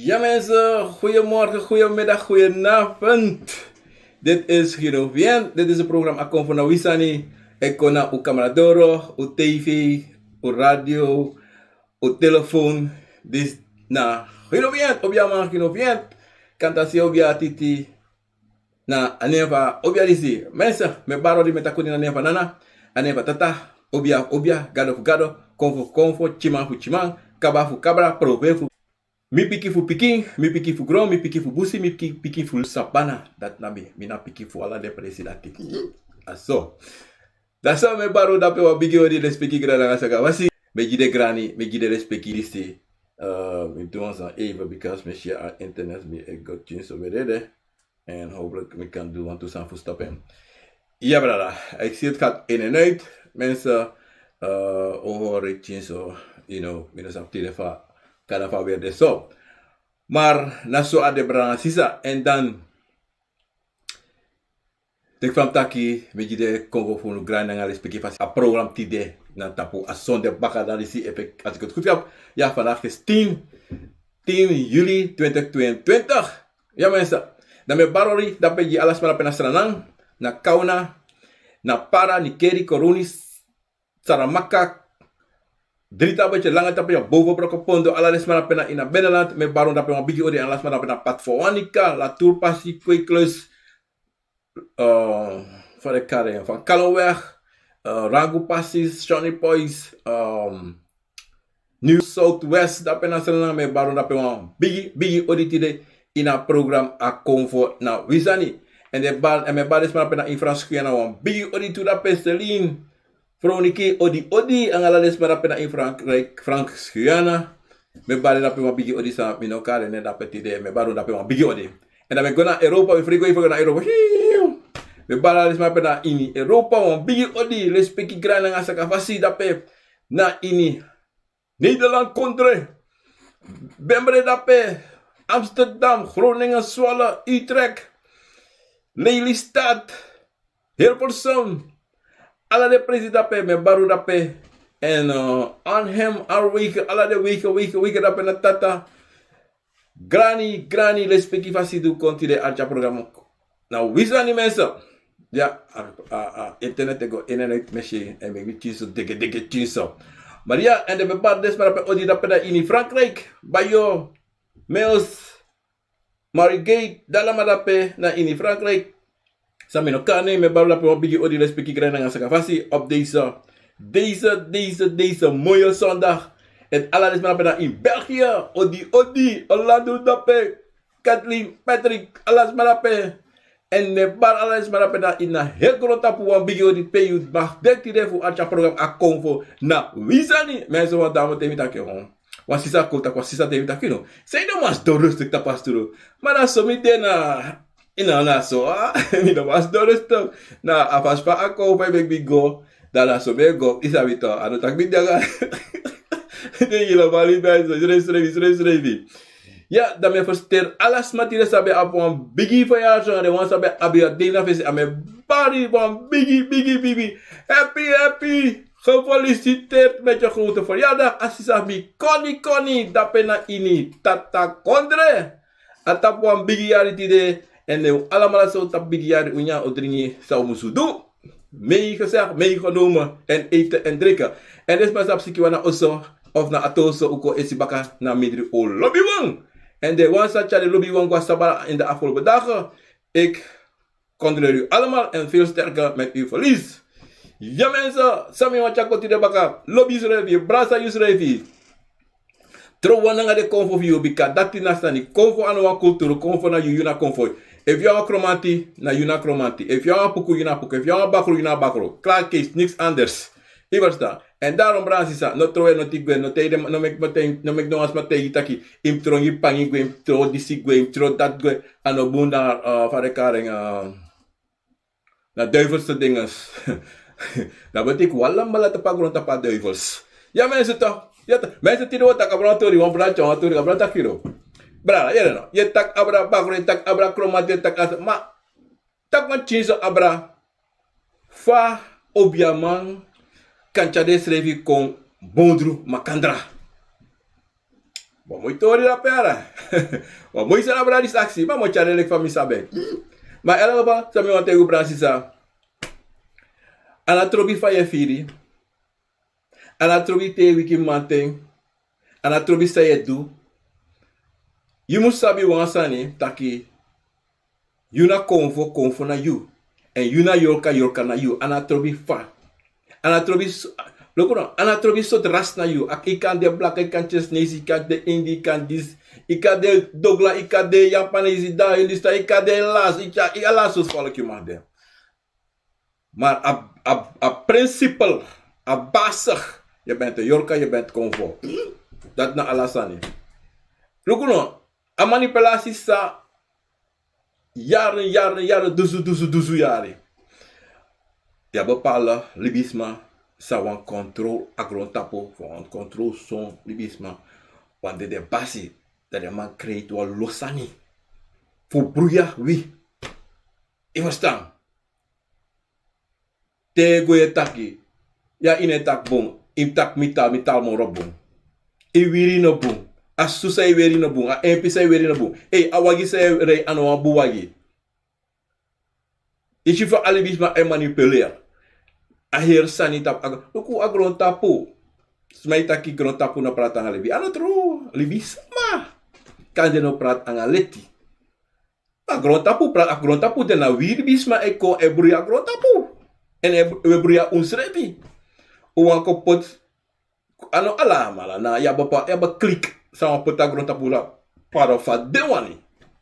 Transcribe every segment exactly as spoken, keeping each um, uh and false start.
Ja mensen, goedemorgen, goedemiddag, goedenavond. Dit is Giro Vient. Dit is het programma Akomfo na Wisani. Ik kon naar uw kameradoro, uw tv, uw radio, uw telefoon. Dit is na Giro Vient, obia man Giro Vient. Kantasi obia titi. Na a nen fu a obia disi. Mensen, mi e bari odi, mi e taki odi na a nen fu Nana, a nen fu Tata, obia fu obia, gado fu gado, konfo fu konfo, tyiman fu tyiman, kaba fu kabra, profe fu, mi pikin fu pikin, mi pikin fu gron, mi pikin fu busi, mi pikin, pikin fu sabana. Dati na mi, mi na pikin fu ala den presi dati. A so. Dati so mi e bari odi dape wan bigi odi, lespeki, grani nanga saka fasi. Mi e gi den grani, mi e gi den lespeki disi. Eh, mi du wan sani even, because mi si a internet, mi e go tyinso, mi e dede. En hopelijk mi kan doen, want we zijn voor stoppen. Ja, brada. Ik zie het gaat in en uit. Mensen, eh, o hori tyinso, you know, mi no sabi tide fa, kada fa weer de so. Maar na so a de, brada, sisa. En dan, teki fa mi taki, mi e gi den konfo fu unu, grani nanga lespeki fasi. A program tide na tapu a sonde baka, dan disi, efu, als ik het goed heb. Ja, vandaag is tien, tien juli twintig tweeëntwintig. Ja, mensen. Dan mi e bari odi dape gi ala sma dape na Sranan, na Kauna, na Para, Nickerie, Coronis, Saramacca, Drietabetje, Lange Tapia, Boven Brokopondo, ala den sma dape na ini a binnenland, mi e bari unu dape wan bigi odi, en ala sma dape na Pat Fowanika, La Tour, Passy, Kweeklust, eh, van de Karen, van Kallenweg, eh, Rangu Passy, Shawnee Point, ehm, New Southwest, dape na Sranan, mi e bari unu dape wan bigi, bigi odi tide ini a program Akomfo na Wisani. En den bari, en mi e bari den sma dape na ini Frans Guyana wan bigi odi tu dape, Celine, Veronica, odi, odi, anga ala den sma dape na ini Frankrijk, Frans Guyana. Mi e bari dape wan bigi odi, san mi no kari nen dape tide, mi e bari unu dape wan bigi odi. En dan mi e go na Europa, mi e friko, mi e go na Europa. Hiu! Mi e bari ala den sma dape na ini Europa wan bigi odi, lespeki, grani nanga saka fasi dape na ini Nederland kondre. Bembre dape, Amsterdam, Groningen, Zwolle, Utrecht, Lelystad, Hilversum. Ala den presi dape, mi e bari unu dape. En, eh, Arnhem, Arwegen, ala den wegen, wegen, wegen dape na Tata. Grani, grani, lespeki fasi di un kon tide arki a program na Wisani, mensen. Ja, a, a, a internet e go in en uit, mi e si, en meki mi tyinso, dege, dege tyinso. Maria, èn den ben bari den sma dape odi dape na ini Frankrijk. Bayo, Meos, Marigate, den ala man dape na ini Frankrijk. San mi no kan nen, mi e bari dape wan bigi odi, lespeki, granti nanga sakafasi op deze, deze, deze, deze mooie zondag. Èn ala den sma dape na ini België, odi, odi, Orlando dape, Kathleen, Patrick, ala sma dape. Èn mi e bari ala den sma dape na ini a heri grontapu wan bigi odi pe yu mag denki tide fu arki a program Akomfo na wi sani. Mi e si wan dame taigi mi taki, wan sisa kon taki, wan sisa taigi mi taki, no, san yu no man sidon rustig tapu a sturu. Ma na so mi de na, yu no, na so, mi no man sidon rustig. Na a fasi fa Akomfo e meki mi go, dan na so mi e go, yu sabi to, a no taki mi de anga den yu no man libi, srefi, srefi, srefi. Ya, dan mi e feliciteer ala sma tide san ben abi wan bigi verjaardag, den wan san ben abi a dei na fesi, a mi e bari wan bigi, bigi, bigi happy, happy, gefeliciteerd met je grote verjaardag, a sisa fu mi Koni Koni, dape na ini Tata Kondre. A tapu wan bigi yari tide, èn den alamala san o tapu bigi yari, un nyan, o dringi san un musu du. Meegezegd, meegenomen, en eten en drinken. Èn den sma san abi sikiwan na oso, of na ati oso, un kon esi baka na mindri, un lobi wan. Èn den wan san tyari lobi wan go a sabra in de afgelopen dagen, ik condoleer u allemaal en veel sterkte met uw verlies. Ya mensen, san mi wani tyari kon tide baka, lobi yusrefi, brasa yusrefi. Tron wan nanga den konfo fu yu, bika dati na sani. Konfo a no wan kulturu, konfo na yu, yu na konfo. Efu yu a wan Kromanti, na yu na Kromanti. Efu yu a wan Puku, yu na Puku. Efu yu a wan Bakru, yu na Bakru. Klaar, kees, niks anders. Yu ferstan? Èn daarom, brada, sisa, no trowe noti gwe, no taigi den, no meki, no taigi, no meki no wan sma taigi yu taki yu mus tron yu pangi gwe, yu mus tron disi gwe, yu mus tron dati gwe. A no bun, dan, eh, fa den e kari en, eh, na duivelse dinges. Dan betekent wi alamala tapu a grontapu a duivels. Ya, mensen toch? Ya toch? Mensen, tide wi o taki abra wan tori, wan brada tyari wan tori, abra taki yu. Brada, yere no? Yu e taki abra Bakru, yu e taki abra Kromanti, yu e taki a, ma taki wan pikinso abra. Fa obiaman kan tyari ensrefi kon bondru makandra. Wan moi tori dape, ara. Wan moi sani a brada disi aksi, ma mi o tyari en leki fa mi sabi en. Ma in elk geval, san mi wani taigi yu, brada, sisa. A no trobi fa yu e firi. A no trobi te wiki mamanten. A no trobi san yu e du. Yu mus sabi wan sani taki yu na konfo, konfo na yu. Èn yu na yorka, yorka na yu. A no trobi fa. A no trobi so-, luku no, a no trobi sortu ras na yu. A, yu kan de blaka, yu kan tyesnesi, yu kan de Indi, yu kan disi, yu kan de Dogla, yu kan de Yapanesi, dan Hindustan, yu kan de Laas, yu kan, yu ala sortu volk yu mag de. Maar a, a, a principe, a basis, yu bent yorka, yu bent konfo. Dati na ala sani. Luku no, a manipulatie san yari, yari, yari, dusu, dusu, dusu yari. Yu abi bepaalde libisma san wani controle a grontapu, fu wani controle son libisma. Want den de basi, dan den man creëer wan lo sani fu bruya wi. Yu ferstan? Te yu go yu e taki, ya, yu no e taki bun, yu mus taki mi taal, mi taal moro bun. Yu wiri no bun, a susu san yu weri no bun, a empi san yu weri no bun. Ei, a wagi san yu e rei a no wan bun wagi. Yu si fa a libisma e manipuleer. A heri sani tapu a gr-, luku a grontapu. Sma e taki grontapu no prati anga libi. A no tru, libisma kande no prati anga leti. A grontapu, pra-, a grontapu de, na wi libisma e kon e bruya a grontapu. Èn e, e bruya unsrefi. Un wani kon poti, a no alamala, na yu abi pa-, yu abi klik san wani poti a grontapu la, paro fa den wani.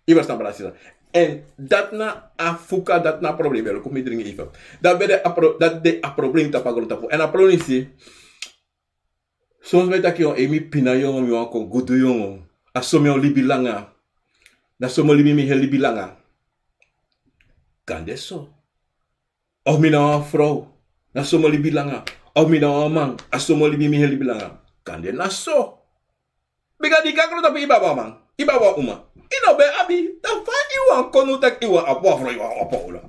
Yu ferstan, brada, sisa? Èn dati na a fuka, dati na a problema, luku mi dringi even. Dati ben de a pro-, dati de a problema tapu a grontapu. Èn a problema disi, son sma e taki, yongu, ei, mi pina, yongu, mi wani kon gudu, yongu. A so mi o libi langa. Na so mi o libi mi heri libi langa. Kande so. Of mi na wan frow. Na so mi o libi langa. Of mi na wan man. A so mi o libi mi heri libi langa. Kande na so. Bika di yu kon a grontapu, yu ben abi wan man, yu ben abi wan uma. Yu no ben abi. Dan fa yu wani kon now taki yu wani abi wan frow, yu wani abi wan uma?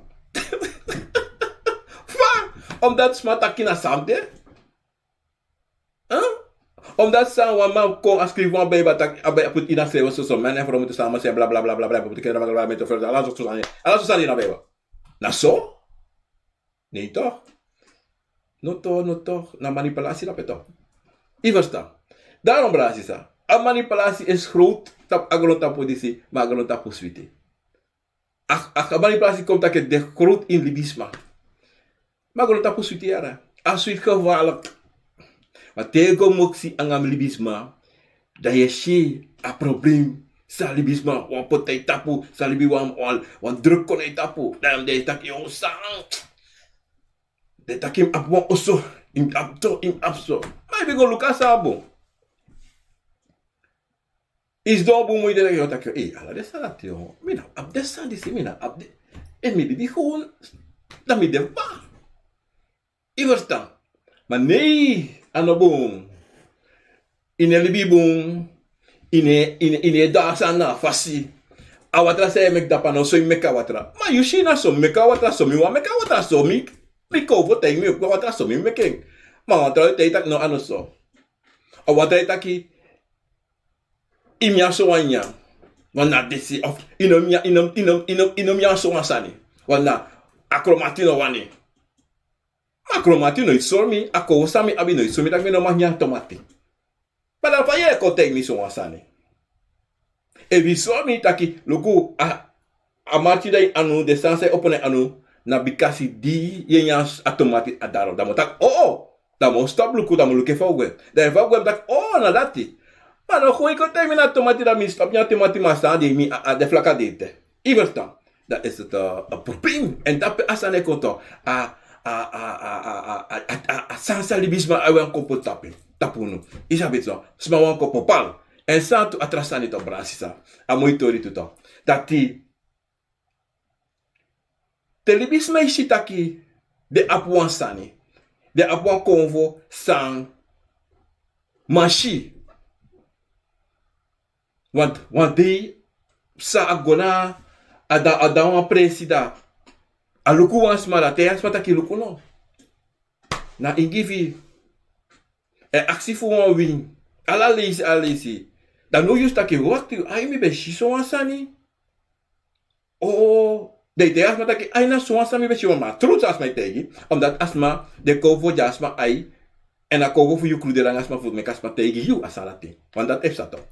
Fa? Omdat sma taki na san de. Huh? Omdat san wan man kon a skrifi wan Bijbel taki, a Bijbel poti ini a schrijven, so, so man en vrouw moeten samen zijn, bla, bla, bla, bla, bla, moeten kinderen maken, bla, bla, bla, met, ala so sani, ala so sani na Bijbel. Na so? Nee toch? No toch, no toch. Na manipulatie dape toch. Yu ferstan? Daarom, brada sisa, a manipulasi is groot tapu a grontapu disi, ma a grontapu switi. A, a, a manipulasi kon taki de groot ini libisma. Ma grontapu switi yara. A switi gevaarlijk. Ma te yu go moksi nanga libisma, dan yu e si a probleem san libisma wani poti na yu tapu, san libi wani, wani, wani druk kon na yu tapu. Dan den e taki yu san. Den e taki yu mus abi wan oso, yu mus abi so, yu mus abi so. Ma yu ben go luku a san a bun. Yu sidon bun muiti, dan yu o taki, ei, ala den sani dati, mi no abi den sani disi, mi no abi den. Efu mi libi gewoon, dan mi de fa. Yu ferstan? Ma nee, a no bun. Yu no e libi bun. Yu no e, yu no e, yu no e du a sani na a fasi. A watra san yu e meki dapu, a no so yu meki a watra. Ma yu si, na so mi meki a watra, so mi wani meki a watra, so mi, mi kon fu taigi mi, a watra so mi meki en. Ma a watra o taigi taki no, a no so. A watra e taki, yu mus nyan sowan nyanyan. Wan na disi, of yu no mus nyan, yu no, yu no, yu no, yu no mus nyan sowan sani. Wan na a kromati no wani. Ma a kromati no e sori mi, a konfo san mi abi no e sori mi taki mi no mag nyan tomati. Ma dan fa yu e kon taigi mi sowan sani? Efu yu sori mi taki, luku, a, a marki dan yu anu, den sani san e opo na yu anu, na bikasi di yu e nyan a tomati, a daro. Dan mi o taki, o, o. Dan mi o stop luku, dan mi o luku efu a o gwe. Dan efu a o gwe, mi taki, o, na dati. Ma no, kon yu kon taigi mi na tomati, dan mi stop nyan tomati, ma a sani de ini mi, a, a de flaka de ete. Yu ferstan? Dan is het, eh, een probleem. En dape a sani e kon toch. A, a, a sani san libisma wani kon poti tapu, tapu unu. Yu sabi toch, sma wani kon poti pal. En san tu a tra sani tu, brada sisa. A moi tori tu toch. Dati, te libisma e si taki den abi wan sani, den abi wan konfo san man si. Want wan dei san a go na, a de, a de na wan presi, dan a luku wan sma, dan a taigi a sma taki luku no. Na ingi fu yu. A e aksi fu wan win. Ala leisi, ala leisi. Dan now yu si taki wakti, ai, mi ben si sowan sani. O, dan yu taigi a sma taki, ai, na sowan sani mi ben si, ma a tru san a sma e taigi. Omdat a sma, den konfo de a sma ai. En a konfo fu yu kru de langa sma fu meki a sma taigi yu a sani dati. Want dati e psa toch.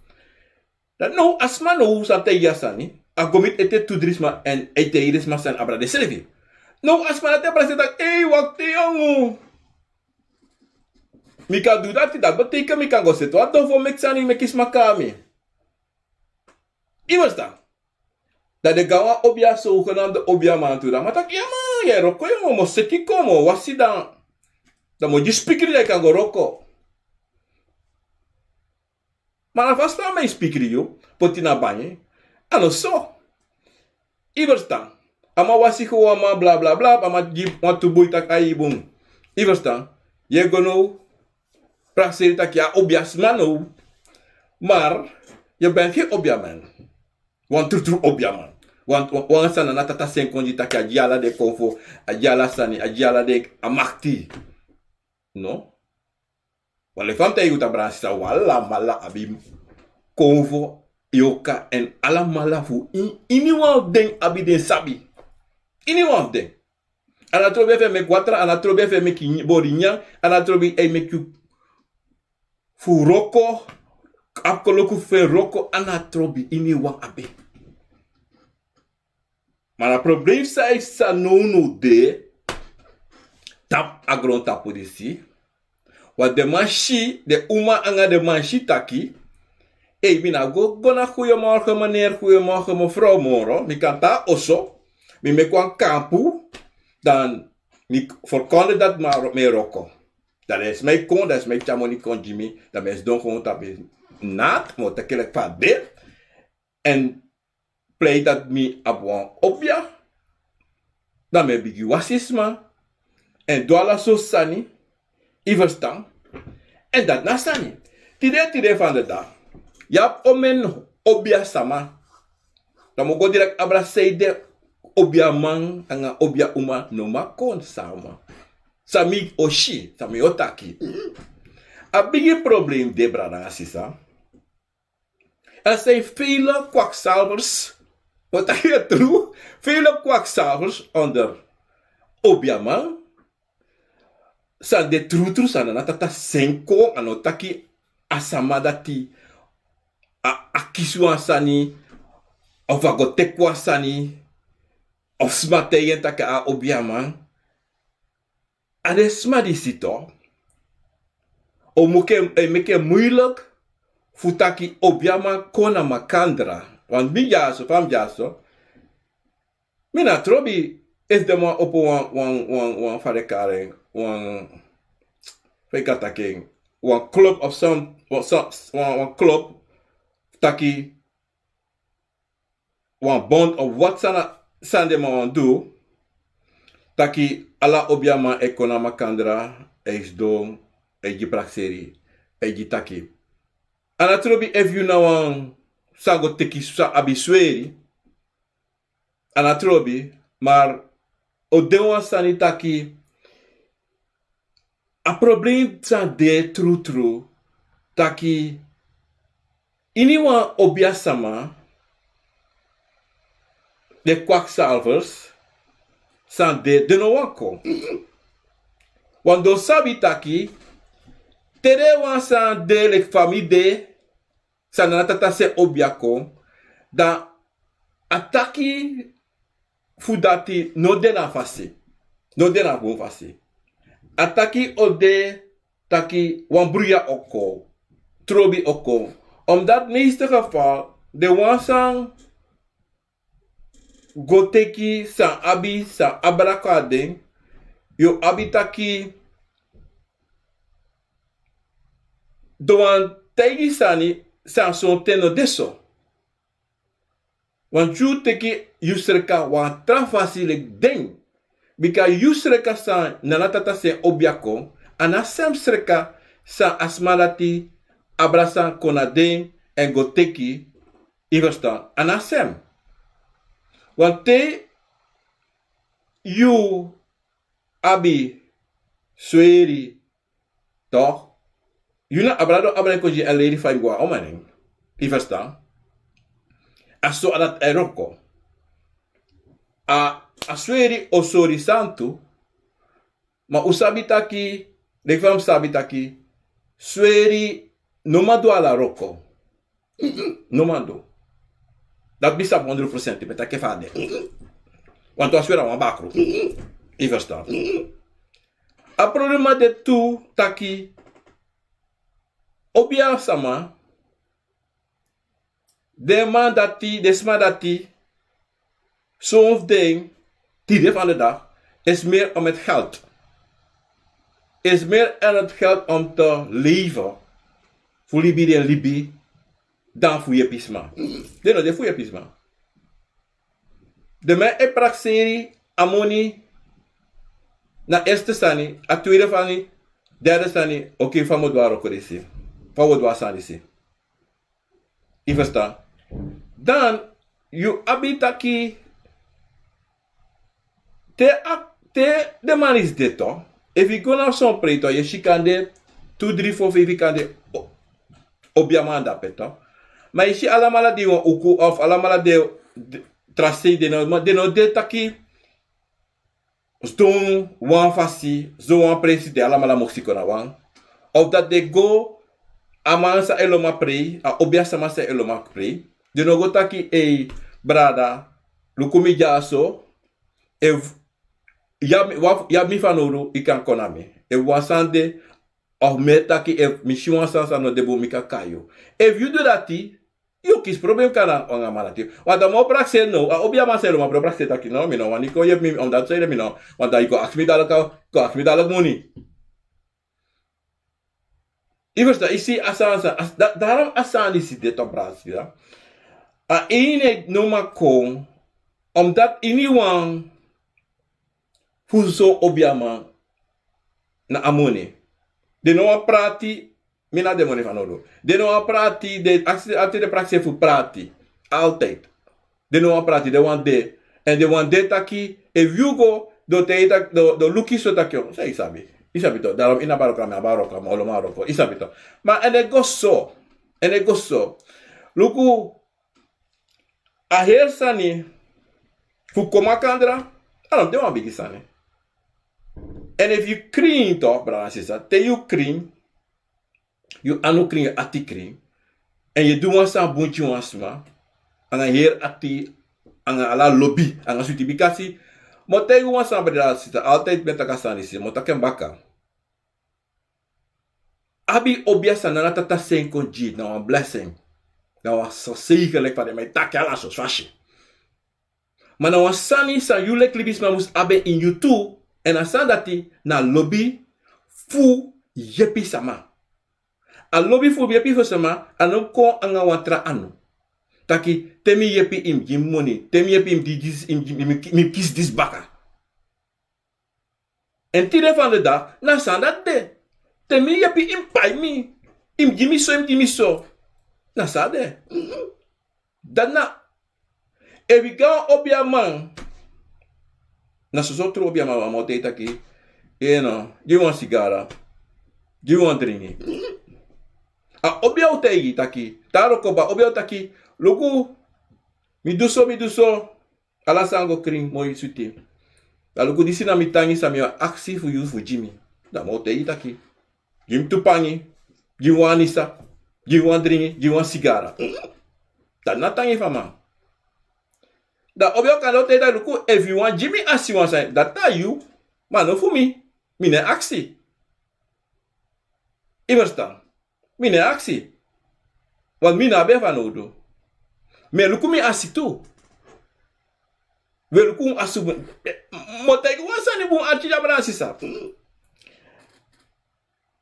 Dan now a sma now san taigi a sani, a go miti ete tu dri sma en a e taigi den sma sani abra densrefi. Now a sma dati e brasi taki, ei, wakti yongu. Mi kan du dati, dati betekent mi kan go seti wan don fu meki sani meki sma kon na mi. Yu ferstan? Dan den gawan obia, zogenaamde obiaman tu, dan a man taki, ya man, yu e wroko, yu mu seti kon, mu wasi, dan, dan mi o gi yu spikri, dan yu kan go wroko. Ma na fa a sma e spikri yu, poti na bangi, a no so. Yu ferstan? A man wasi kon, a man bla bla bla, a man gi wantu bun, yu taki ai, bun. Yu ferstan? Yu e go now prakseri taki yu a obiasma now. Maar yu ben geen obiaman. Wan trutru obiaman. Wan, wan, wan sani na Tata Sen Kondee taki a gi ala den konfo, a gi ala sani, a gi ala den, a makti. No? Wale, fa mi taigi yu, ta brada sisa, wi alamala abi konfo, yorka, en alamala fu ini, iniwan fu den abi den sabi. Iniwan fu den. A no trobi efu e meki watra, a no trobi efu e meki bori nyan, a no trobi efu e meki yu fu wroko, abi koloku fu wroko, a no trobi, iniwan abi. Ma na problem san e psa nownow de tapu a grontapu disi. Want den man si, den uma anga den man si taki, ei, mi no go, go na goeiemorgen meneer, goeiemorgen mevrouw moro, mi kan tan na oso, mi meki wan kampu, dan mi verkondig dati mi e wroko. Dan den sma e kon, dan den sma e tyari moni kon gi mi, dan mi e sidon kon tapu nat, mi o teki leki fa a de. En pleit dati mi abi wan obia. Dan mi e bigin wasi sma. En du ala sortu sani. Yu ferstan? En dati na sani. Tide, tide van de dag, yu abi omeni obia sama. Dan mi o go direkt abra san ede obiaman anga obia uma no man kon sama. San mi o si, san mi o taki. A bigi problem de, brada anga sisa. Er zijn vele kwakzalvers, wat a yu tru, vele kwakzalvers onder obiaman. san de trutru, san na a tata sen kon, a no taki a sama dati a, a kisi wan sani, of a go teki wan sani, of sma taigi en taki a obiaman. A den sma disi tu o meke, e meke moeilijk fu taki obiaman kon na makandra. Want mi dyaso, fa mi dyaso, mi na trobi, efu den man opo wan, wan, wan, wan, fa den kari en, wan, fa yu kan taki en, wan club of some, wan, some, wan, wan club, taki wan bond of wat san, san den man wani du, taki ala obiaman e kon na makandra, e sidon, e gi prakseri, e gi taki. A no trobi efu yu na wan san go teki, san abi sweri, a no trobi, maar o de wan sani taki a problem san de trutru, taki ini wan obiasama, den kwakzalvers san de, den no wani kon. Want den sabi taki te den wan san de leki fa mi de, san na a tata sen obia kon, dan a taki fu dati no de na fasi, no de na bun fasi. A taki o de taki wan bruya o kon, trobi o kon. Omdat meeste geval den wan san go teki san abi, san abra kon na den, yu o abi taki den wani taigi sani san sonten no de so. Want yu teki yu sreka wan tra fasi leki den. Bika yu sreka san na a tata sen obia kon, a no a sem sreka san a sma dati abra san kon na den èn go teki, yu ferstan, a no a sem. Want te yu abi sweri, toch? Yu na abra, den o abra en kon gi en, lei fa yu go na omeni. Yu ferstan? A so a dati e wroko. A, a sweri o sori santu, ma un sabi taki, leki fa mi sabi taki, sweri no man du ala wroko. No man du. Dati mi sabi hondro prosenti, mi e taki fa a de. Want a sweri na wan bakru. Yu ferstan? A problema de tu taki, obiasama, den man dati, den sma dati, son fu den, tide van de dag, is meer om het geld. Is meer aan het geld om te leven. Fu libi den libi, dan fu yepi sma. Den no de fu yepi sma. Den man e prakseri a moni na eerste sani, a tweede sani, derde sani, oké, fa mi o du a wroko disi, fa mi o du a sani disi. Yu ferstan? Dan yu abi taki te a, te den man disi de tu, efu yu go na son prei tu, yu e si kande tu, dri, fo, feifi kande o-, obiaman de dape tu. Ma yu si alamala de wan uku of alamala de, de tra sei, den no, den no de taki sidon wan fasi, sidon wan prei, den alamala moksi kon na wan. Of dati den go, a man san e lon a prei, a obiasama san e lon a prei, den no go taki: "Ei, brada, luku mi dyaso, efu yu abi, yu abi mi fanowdu, yu kan kon na mi. Efu wan sani de, of mi e taki, efu mi si wan sani san no de bun, mi kan kai yu." Efu yu du dati, yu kisi problem kon na anga a man dati. Want a man o prakseri now, a obiaman san e lon a prei o prakseri taki: "No, mi no wani kon yepi mi, omdat san ede mi no." Want dan yu go aksi mi dadelijk, go aksi mi dadelijk moni. Yu ferstan, yu si a sani, a sani, a s-, da-, daarom a sani disi de tu, brada, yu si, ya. A ini no man kon, omdat iniwan fu son obiaman na a moni. Den no wani prati, mi na den moni fanowdu. Den no wani prati, den aksi, altijd den prakseri fu prati. Altijd. Den no wani prati, den wani de. Èn den wani de taki, efu yu go, den o taigi taki, den o, den o luku yu so taki, o, san yu sabi. Yu sabi tu, daarom yu na bari wroko, mi abi wroko, mi o lon a wroko. Yu sabi tu. Ma èn den go so. Èn den go so. Luku, a heri sani fu kon makandra, a no de wan bigi sani. Èn efu yu krin, toch, brada, sisa, te yu krin, yu anu krin, yu ati krin, èn yu du wan sani bun gi wan sma, nanga heri ati, nanga ala lobi, nanga switi, bikasi mi o taigi wan sani, brada, sisa, altijd mi e taki a sani disi, mi o taki en baka. Abi obia san Nana Tata seni kon gi yu, na wan blessing. Na wan sa-, zegen, leki fa den man e taki ala sortu fasi. Ma na wan sani san yu leki libisma mus abi en ini yu tu, èn a sani dati na lobi fu yepi sama. A lobi fu yepi fu sama, a no kon nanga wan tra anu. Taki, te mi yepi, yu mus gi mi moni, te mi yepi, yu mus gi disi, yu mus gi, yu mus, yu mus kisi disi baka. Èn tide fan de dag, na sani dati de. Te mi yepi, yu mus pai mi, yu mus gi mi so, yu mus gi mi so. Na sani de. Dati na, efu yu go na wan obiaman, na soso tru obiaman, wan man o taigi taki, yu no, gi mi wan sigara, gi mi wan dringi. A obia o taigi taki, taro koba, obia o taki, luku, mi du so, mi du so. Ala sani go krin, moi, switi. Da luku, disi na mi tangi san mi o aksi fu yu fu gi mi. Da mi o taigi taki, gi mi tu pangi, gi mi wan anisa, gi mi wan dringi, gi mi wan sigara. Dati na tangi fu a man. Da obia o kan o taigi taki, luku, efu yu wani gi mi asi wan sani, dati na yu, ma no fu mi, mi no e aksi. Yu ferstan? Mi no e aksi. Want mi no abi en fanowdu. Mi e luku mi asi tu. Wi e luku un asi bun. Mi o taigi wan sani bun, arki dya, brada, sisa.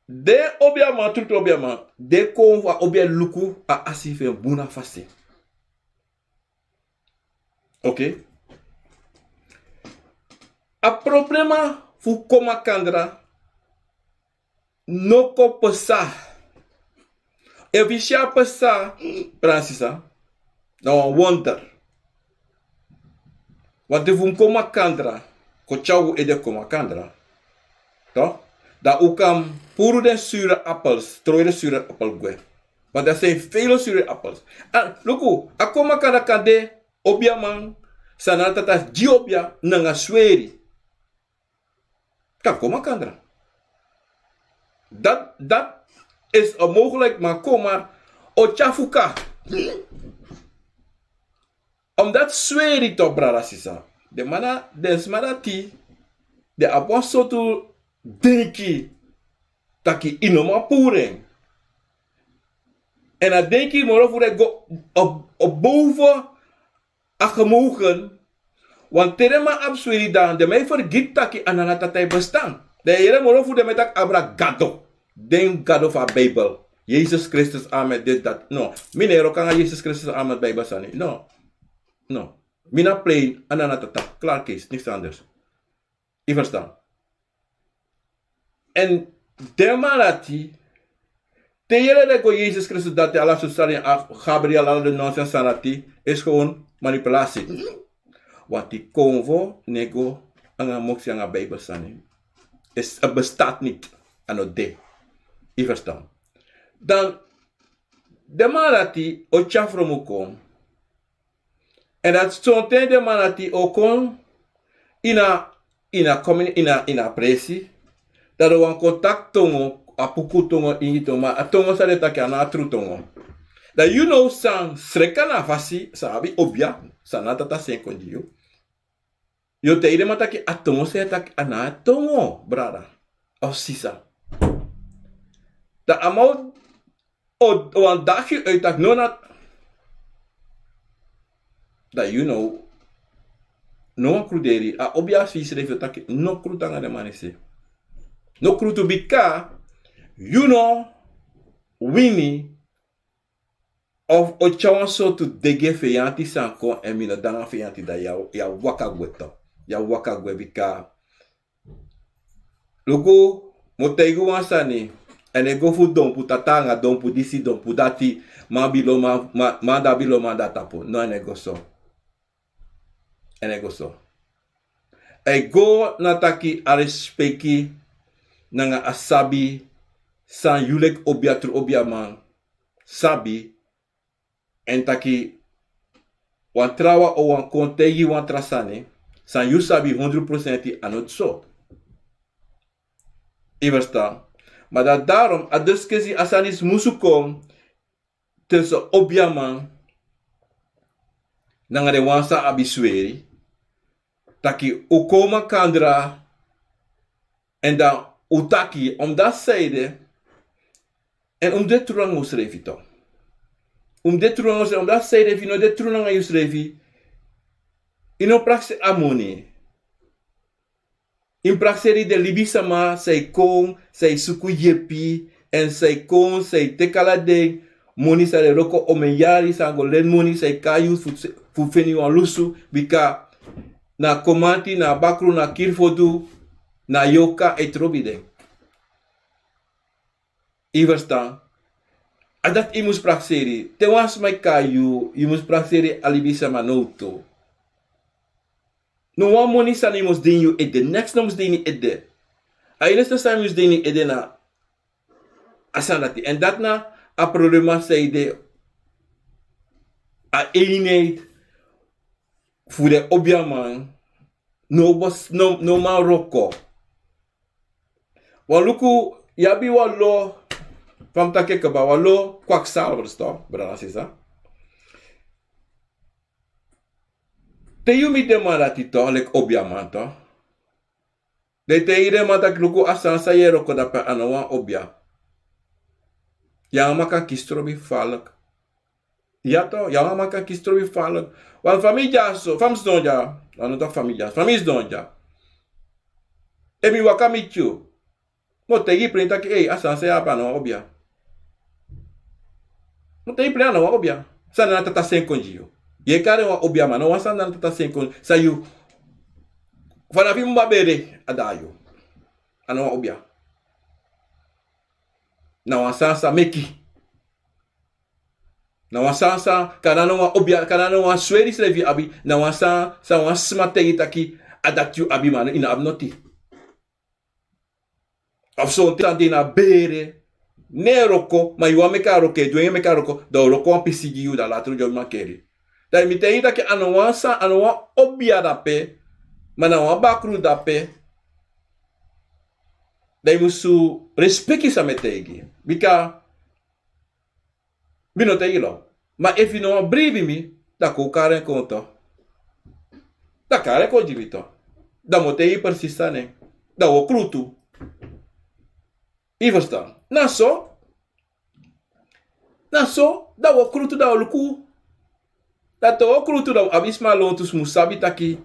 Den obiaman, trutru obiaman, den kon fu a obia e luku a asi fu en bun na fasi. Oké. A problema fu kon makandra no kon pasa. Efu yu si a pasa, brada, sisa, na wan wonder. Want efu un kon makandra, kon tyari un ede kon makandra, toch, dan un kan puru den sure appels, trowe den sure appel gwe. Want er zijn vele sure appels. En luku, a kon makandra kan de obiaman san Nana Tata gi obia nanga sweri. Kan kon makandra. Dat, dat is onmogelijk, maar kom maar. O tyari fuka. Omdat sweri toch, brada, sisa. Den man na, den sma dati, den abi wan sortu denki taki yu no man puru en. En a denki moro fu den go op, op boven a gemogen. Want te den man abi sweri, dan den man e fergiti taki a Nana Tata e bestaan. Dan yu e yere moro fu den man e taki abra gado. Den gado fu a Bijbel. Jezus Kristus, amen, dit, dat. No. Mi no e wroko nanga Jezus Kristus, amen, Bijbel sani. No. No. Mi na plain a Nana Tata. Klaar, kees. Niks anders. Yu ferstan? En den man dati, te yu e yere den go Jezus Kristus dati, ala sortu sani, a Gabriel, ala den nonsens sani dati, is gewoon manipulatie. Want yu konfo no e go nanga moksi nanga Bijbel sani. Is, het bestaat niet. A no de. Yu ferstan? Dan den man dati o tyari fromu kon. En dati sonten den man dati o kon ini a, ini a komini-, ini a, ini a presi. Dan den wani kon taki tongo, a puku tongo, ini tongo, ma a tongo san den taki a no a tru tongo. Dan yu no san sreka na a fasi san abi obia san Nana Tata seni kon gi yu. Yu o taigi den man taki a tongo san yu e taki a no a tongo, brada of sisa. Dan a man o o, o wan dagi uit taki no na. Dan yu no, no wan kruderi, a obia fu yusrefi o taki no krutu nanga den man disi. No krutu, bika yu no wini of o tyari wan sortu dede feyanti san kon, èn mi no de nanga feyanti, dan yu a, yu a waka gwe toch. Yu a waka gwe, bika luku, mi o taigi wan sani. A no e go fu dompu tata nanga dompu disi, dompu dati, man bilo man, man, man dati bilo man dati tapu. No, a no e go so. A no e go so. A e go na taki a respeki nanga a sabi san yu leki obia, tru obiaman, sabi. Èn taki wan trawan o wani kon taigi wan tra sani san yu sabi hondro prosenti a no so. Yu ferstan? Ma dan darom a diskisi, a sani disi musu kon tussen obiaman nanga den wan san abi sweri, taki un kon makandra, èn dan un taki, omdat zij de, èn un mus de tru nanga unsrefi toch. Un mus de tru nanga unsrefi, omdat zij de, efu yu no de tru nanga yusrefi, yu no prakseri a moni. Yu mus prakseri den libisama san e kon, san e suku yepi, èn san e kon, san e teki ala den moni san den wroko omen yari, san go leni moni, san e kon na yu fu, fu feni wan lusu, bika na komanti, na bakru, na kiri fodu, na yorka e trobi den. Yu ferstan? A dati yu mus prakseri. Te wan sma e kon na yu, yu mus prakseri a libisama nowtu. No wan moni sani mus de ini yu ede, neks no mus de ini ede. A enigste sani mus de ini ede na a sani dati. Èn dati na a problema san e de, a eenheid fu den obiaman no, no, no man wroko. Wan luku, yu abi wan lo, fa mi taki en kaba, wan lo kwakzalvers toch, brada, sisa. Te yu miti den man dati toch, leki obiaman toch, dan yu taigi den man taki luku, a sani san yu e wroko drape a no wan obia. Yu nanga a man kan kisi trobi falk. Ya toch, yu nanga a man kan kisi trobi falk. Wan fa mi dyaso, fa mi sidon dya. A no taki fa mi dyaso, fa mi sidon dya. Efu mi waka miti yu, mi o taigi yu plen taki, ei, a sani san yu abi a no wan obia. Mi o taigi yu plen, a no wan obia. San na tata seni kon gi yu. Yu e kari en wan obia, ma a no wan san na tata seni kon, san yu, fanafu yu mama bere a dai yu. A no wan obia. Na wan sani san meki. Na wan sani san, kande a no wan obia, kande a no wan sweri srefi yu abi, na wan sani san wan sma taigi yu taki a dati yu abi, ma yu no abi noti. Of sonten sani de na bere, no e wroko, ma yu wani meki a wroko, e dwengi meki a wroko, dan a o wroko wan pisi gi yu, dan later a o dyombo mankeri. Dan mi taigi yu taki a no wan sani, a no wan obia drape, ma na wan bakru drape. Dan yu musu respeki san mi e taigi. Bika mi no taigi lo. Ma efu yu no wani bribi mi, dan kon kari en kon toch. Dan kari en kon gi mi toch. Dan mi o taigi yu precies san na en. Dan wi o krutu. Yu ferstan? Na so. Na so, dan wi o krutu, dan wi o luku. Dan te wi o krutu, dan wi abi sma lontu san mus sabi taki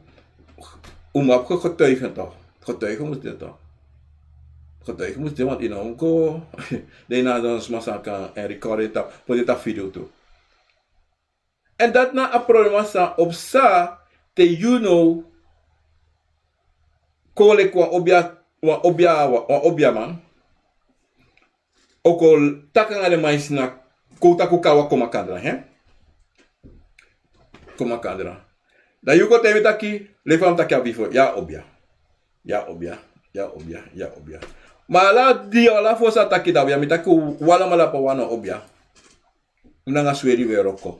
un mus abi getuigen toch. Getuigen mus de toch. Getuigen mus de, want yu no mus go. Dan yu na den sma san kan en recording tapu, poti en tapu video tu. Èn dati na a problema san o psa te yu no kon leki wan obia, wan obia, wan obiaman. O kon taki nanga den man disi na, kon taki un kari wan kon makandra, hè? Kon makandra. Dan yu kon taigi mi taki, leki fa mi taki a bifo, yu a obia. Yu a obia, yu a obia, yu a obia. Ma ala di, ala fosi a taki dan obia, mi taki un alamala pe wan na obia. Un nanga sweri un e wroko.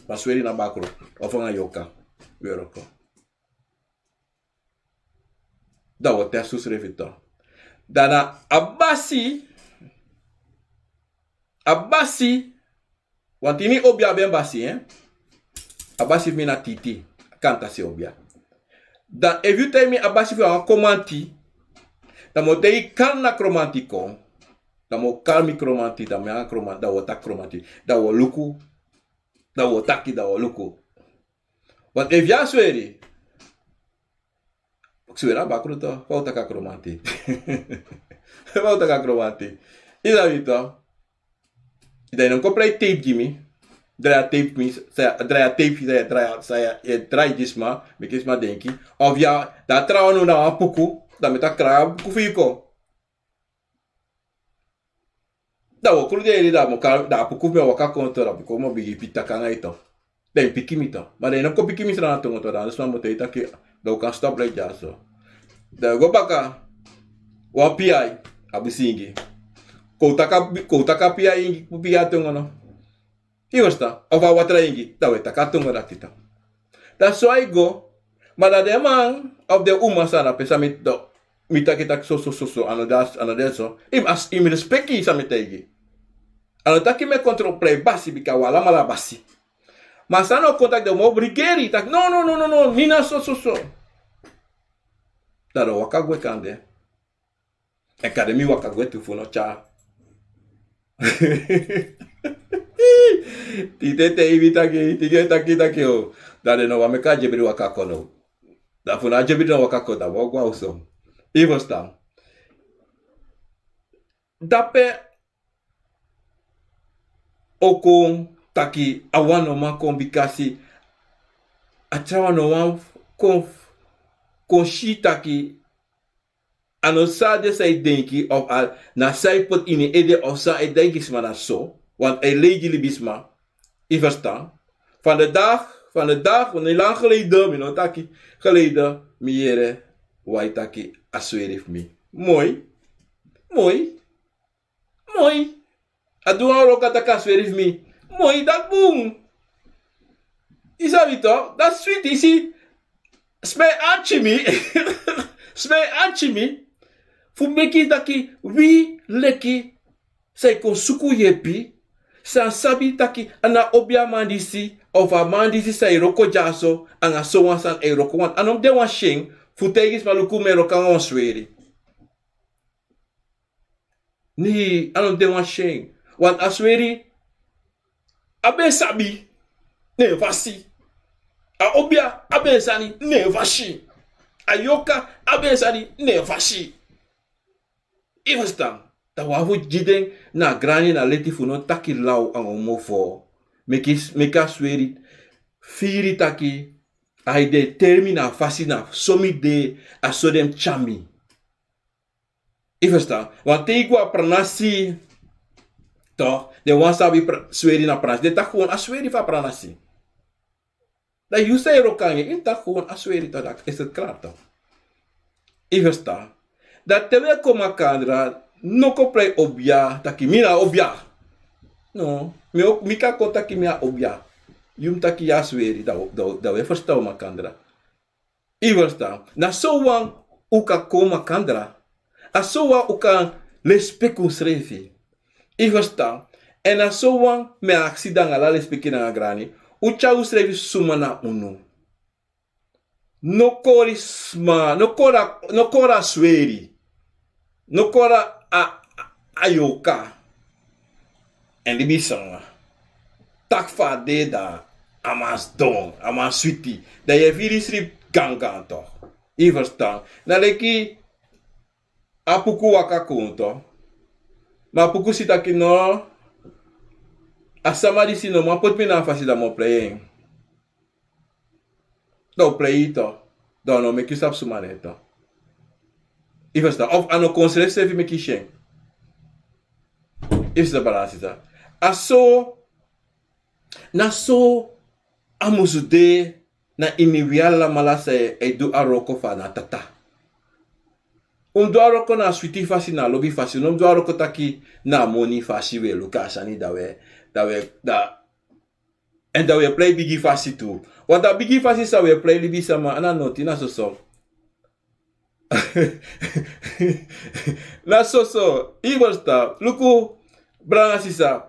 Wan sweri na bakru, of nanga yorka un e wroko. Dan wi o tesi unsrefi toch. Dan na a basi, a basi, want ini obia abi en basi, hè? A basi fu mi na Titi, Kantasi obia. Dan efu yu taigi mi a basi fu yu a wan Kromanti, dan mi o taigi yu kari na Kromanti kon. Dan mi o kari mi Kromanti, dan mi nanga Kromanti, dan wi o taki Kromanti, dan wi o luku, dan wi o taki, dan wi o luku. Want efu yu a sweri, sweri a bakru toch, fa un taki a Kromanti. Fa un taki a Kromanti. Yu sabi toch. Dan yu no kon prei tape gi mi. Drai a tape gi mi, san yu, drai a tape, san yu, drai, san yu, yu e drai gi sma, meki sma denki. Of ya, dan a trawan no na wan puku, dan mi e taki krai a puku fu yu kon. Dan wi o krutu den yeye, dan mi o kari, dan a puku fu mi o waka kon toch, dan mi kon, mi o bigin piki taki nanga yu toch. Dan yu piki mi toch. Ma dan yu no kon piki mi srana tongo toch, dan a sma mu taigi taki, dan un kan stop leki dyaso. Dan yu go baka, wan piai, a busi ingi. Kon un taki a, kon un taki a piai ingi, kon piki a tongo no. Yu ferstan, of a watra ingi, dan un e taki a tongo dati toch. Dan so a e go, ma dan den man, of den uma san na pe san mi do. Mi taki taki so so so so, a no de a- a no de so. Yu mus- yu mus respeki san mi taigi. A no taki mi e kontro prei basi bika wi alamala basi. Ma san no kon taki den mus obrigeri taki no no no no no, mi na so so so. Dan den o waka gwe kande. Èn kande mi waka gwe tu fu no tyari. Tide te yu mi taki tide taki taki o. Dan den no wani meki a dyebri waka kon no. Dan fu na a dyebri no waka kon dan wi o go a oso. Yu ferstan? Dape o kon taki a wan no man kon bikasi a trawan no man kon kon si taki a no san a de san yu denki of a na san yu poti ini en ede of san e daigi sma na so. Want a e lei gi libisma. Yu ferstan? Van de dag van de dag no lang geleden mi no taki geleden mi yere wan e taki a sweri fu mi. Moi. Moi. Moi. A du wan wroko a taki a sweri fu mi. Moi dati bun. Yu sabi tok dati switi yu si. Sma e arki mi. Sma e arki mi fu meki taki wi leki san e kon suku yepi san sabi taki a na obi a man disi of a man disi san e wroko dyaso anga sowan sani e wroko wan a no mus de wan syen fu taigi sma luku mi e wroko anga wan sweri. Nei a no de wan syen. Wan a sweri a ben sabi. Ne en fasi. A obia a ben sani ne en fasi. A yoka a ben sani ne en fasi. Yu ferstan? Dan wan fu gi den na a grani na leti fu no taki law anga un mofo. Meki meki a sweri firi taki a e de teri mi na a fasi na so mi de. A so den mus tyari mi. Yu ferstan? Wan te yu go a pranasi. Tok den wan sabi sweri na pranasi den taki gewon a sweri fu a pranasi. Dan yu san e wroko nanga en yu mus taki gewon a sweri tok dati isi klari tok. Yu ferstan? Dan te wi e kon makandra no kon prei obia taki mi na obia. No mi kan kon taki mi a obia. Yu mus taki yu a sweri dan wi e ferstan wi makandra. Yu ferstan? Na sowan un kan kon makandra. A sowan un kan lespeki unsrefi. Yu ferstan? Èn na sowan mi e aksi danga ala lespeki nanga grani. Un tyari unsrefi suma na unu. No kori sma no kori a sweri. No kori a a yoka. Èn libisma taki fa a de dan a man sidon a man switi. Dan yu e firi sripi gangan tok. Yu ferstan? Na leki a puku waka kon tok. Ma a puku si taki no. A sama disi no man poti mi na a fasi dan mi o prei en. Dan o prei yu tok. Dan o no meki yu sabi suma na en tok. Yu ferstan? Of a no kon srefsrefi meki yu si en. Yu ferstan balansi sa? A so na so a musu de. Na ini wi alamala san e du a wroko fu a na tata. Un mus du a wroko na a switi fasi na a lobi fasi un no mus du a wroko taki na a moni fasi wi e luku a sani dan wi e dan wi e dan wi e plei bigi fasi tu. Wantu a bigi fasi san wi e plei libisma a na noti na soso. Na soso. Yu ferstan? Luku brada sisa.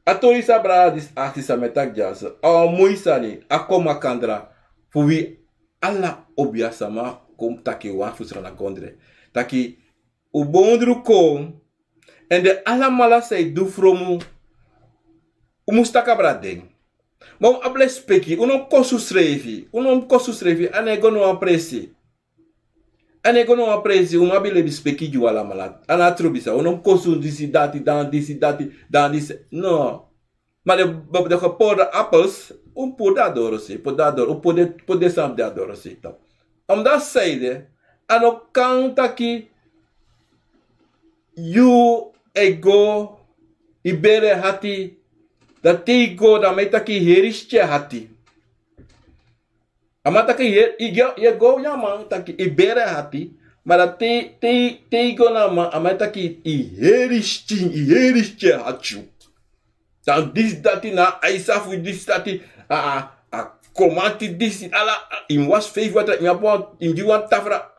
A tori san brada disi aksi san mi e taki dyaso a wan moi sani a kon makandra. Fu wi ala obi a sama kon taki wan fu sran na kondre. Taki un bondru kon. Èn den alamala san e du fromu. Un mus taki abra den. Ma un abi lespeki un no mus kosi unsrefi un no mus kosi unsrefi a no e go no wan presi. A no e go no wan presi un mus abi lespeki gi un alamala a no a trobi san un no mus kosi un disi dati dan disi dati dan disi. No. Ma den den gepori den apels un puru den a dorosei poti den a dorosei poti den sani fu den a dorosei. Omdati san ede a no kan taki yu e go yu bere hati. Dan te yu go dan a man e taki yu heri siti e hati. A man taki yu e go yu a man taki yu bere hati. Ma dan te yu go na a man a man e taki yu heri siti yu heri siti e hati yu. Dan disi dati na a isa fu disi dati a komanti disi ala. Yu mus wasi feifi watra yu mus abi wan yu mus gi wan tafra.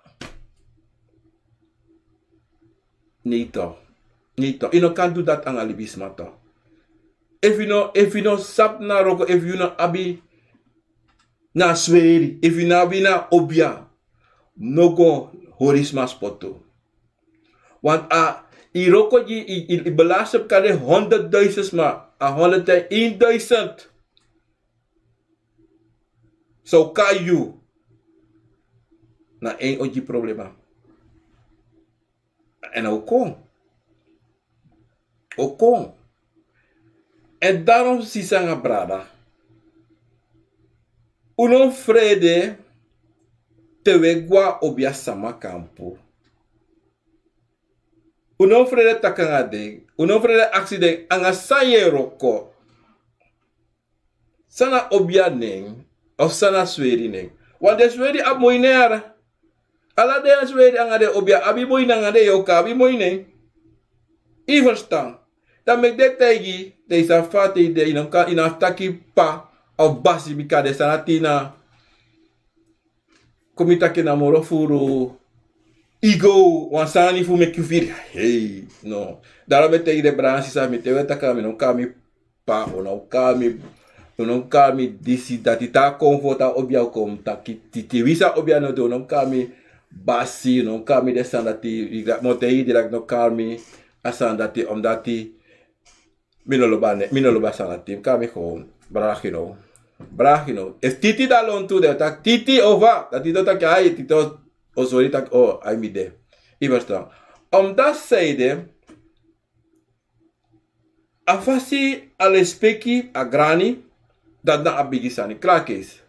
Neito. Neito, yu no kan du dati anga libisma to. Efu yu no efu yu no sabi na wroko efu yu no abi na sweri efu yu no abi na obia, no go hori sma spotu. Want a yu wroko gi yu belastem kan de honderdduisend sma, a honderdduisend. San o kai yu na en o gi problema. Èn a o kon o kon. Èn darom sisi nanga brada, un no frede te un e go na obi a sama kampu. Un no frede taki nanga den. Un no frede aksi den nanga san yu e wroko. San na obi a nen? Of san na sweri nen? Wan den sweri abi moi nen yara. Ala den a sweri nanga den obi a abi moi nen nanga den yu o kon abi moi nen. Yu ferstan? Dan meki den taigi den yu sabi fa a te yu de yu no abi taki p'pa of basi bika den sani dati na kon mi taki en na moro furu. Igo wan sani fu meki yu firi. Hei no. Daro mi e taigi den brada sisa mi te wi e taki nanga mi no kon na mi p'pa un no kon na mi un no kon na mi disi dati te a kon fu ota obi a kon mi taki titi wi san obi a no de un no kon na mi basi un no kon na mi den sani dati. Mi o taigi yu direkt no kon na mi a sani dati omdati mi no lobi a nen mi no lobi a sani dati mi kon na mi kon brada gi no brada gi no efu titi dan lontu den o taki titi o fa dati den o taki ai titi o sori taki o ai mi de. Yu ferstan? Omdati san ede a fasi a lespeki a grani. Dati na a bigi sani krakes.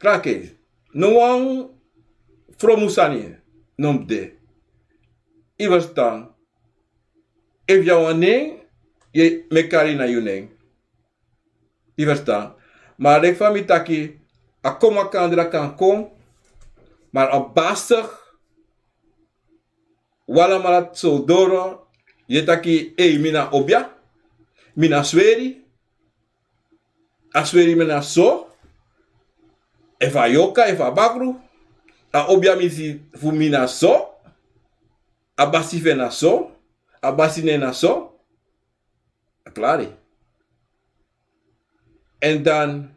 Krakes no wan fromu sani no mus de. Yu ferstan? Efu yu na wan nen yu e meki kari na yu nen. Yu ferstan? Ma a leki fa mi taki a kon makandra kan kon. Ma a basigi wan lamala so doro yu e taki ei mi na obia mi na sweri. A sweri mi na so efu a yoka efu a bakru a obia mi si fu mi na so. A basi fu en na so a basi nen na so. A klari. Èn dan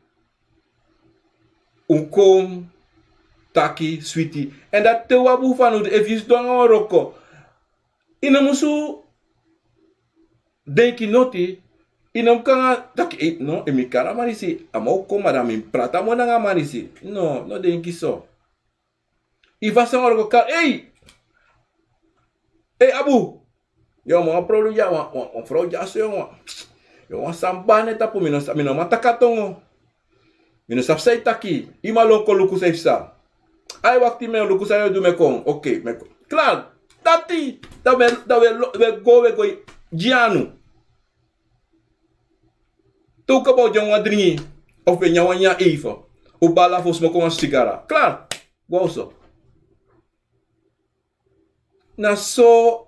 un kon taki switi. Èn dati te un abi un fanowdu efu yu sidon nanga wan wroko yu no musu denki noti. Yu no mus kon nanga taki ei no efu mi kari a man disi a man o kon ma dan mi mus prati a man nanga a man disi. No no denki so. Yu fasi nanga wroko kari ei ei abu. Yu o man wan problem dya wan frow dya so yu o man yu o man sani bari na en tapu mi no man taki a tongo. Mi no sabi san yu taki. Yu man lon kon luku san yu psa. Ai wakti mi e luku san yu o du mi e kon okei mi e kon. Klar. Dati dan wi e go wi e go gi anu. Te un kaba o dyan wan dringi of wi e nyan wan nyan eife. Un bala fu un smoko wan sigara klar. Go a oso. Na so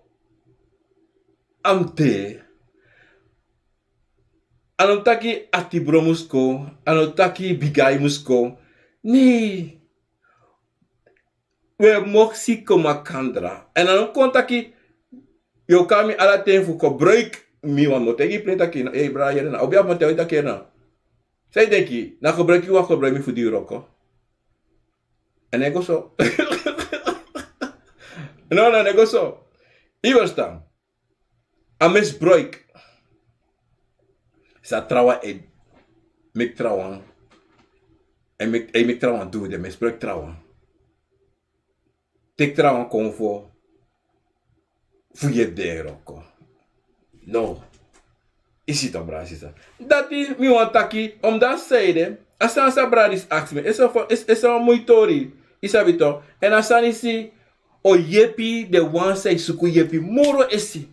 a mus de. A no mus taki atibro mus kon. A no mus taki bigai mus kon. Nei. Wi e moksi kon makandra èn a no mus kon taki yu o kon na mi ala ten fu kobruik. Mi wan mi o taigi yu plen taki ei brada yere na obi a fu mi o taigi yu taki yere na. San yu denki na kobruik yu wan kobruik mi fu di yu wroko. En e go so. No no en e go so. Yu welstan. A misbruik. San trawan e meki trawan e meki trawan du den misbruik trawan. Teki trawan kon fo fu yu e de en wroko. No. Isi tan brada sisa. Dati mi wani taki omdati san ede a sani san brada disi aksi mi ese wan moi tori. Yu sabi tan? Èn a sani disi o yepi den wan san e suku yepi moro esi.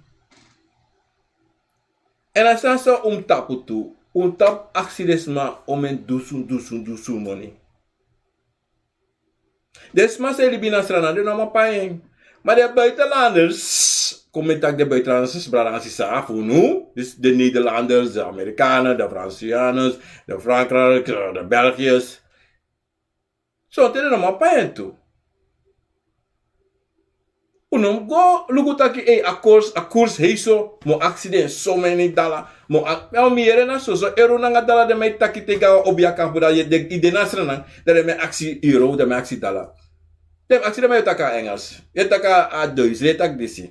Èn a sani san un mus tapu tu un mus tapu aksi den sma omen dusun dusun dusun moni. Den sma san e libi na srana den no man pai en. Ma den buitenlanders kon mi taki den buitenlanders brada nanga sisa fu unu dus den nederlanders den amerikanen den fransianers den frankrijk den belgiërs. Sonten den no man pai en tu. No mu go luku taki ei, a kurs, a kurs hei so, mi o aksi den so meni dala. Mi o a- mi o mi yere na soso euro nanga dala den man e taki te gi a obia kampu, dan yu de- yu de na Sranan, dan den man e aksi euro, den man e aksi dala. Den man e aksi, den man e taki a Engels, e taki a Duits, e taki disi.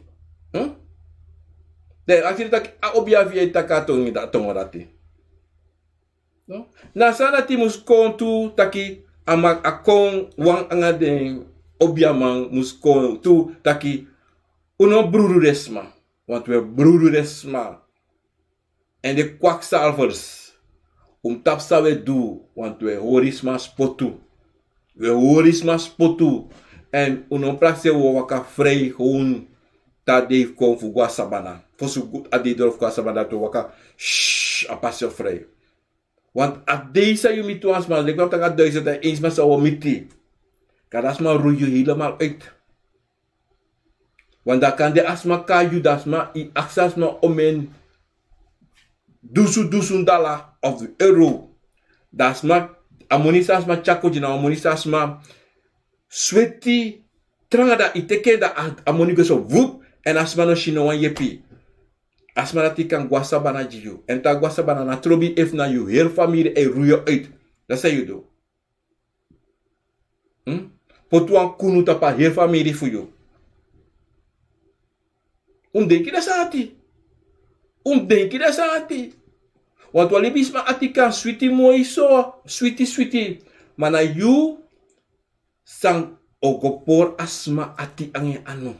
Den aksi den taki a obia fu yu e taki a tongi da- tongo dati. No? Na sani dati mus kon tu taki a man a kon wan nanga den obiaman mus kon tu taki un no brudu den sma. Want un e brudu den sma. Èn den kwaksalvers, un mu tapu san un e du, want un e hori sma spotu. Un e hori sma spotu. Èn un no prakseri un o waka frei, gewoon te a dei kon fu go na sabana. Fosi a dei doro fu go na sabana dati un o waka, shh, a pasi o frei. Want a dei san yu miti wan sma, leki wan taki a duizend en één sma san un o miti. Kande a sma rui yu helemaal uit. Want dan kande a sma kai yu, dan a sma, yu aksi a sma omeni dusun dusun dala of euro. Dan a sma, a moni san a sma tyari kon gi yu na wan moni san a sma sweti tranga, dan yu teki en, dan a- a moni go so vup, èn a sma no si no wan yepi. A sma dati kan go na sabana gi yu. Èn te a go na sabana, na trobi efu na yu heri famiri e rui yu uit. Dati san yu du. Poti wan kunu tapu a heri famiri fu yu. Un mu denki den sani dati. Un mu denki den sani dati. Want wan libisma ati kan switi moi so, switi switi. Ma na yu san o go pori a sma ati nanga en anu.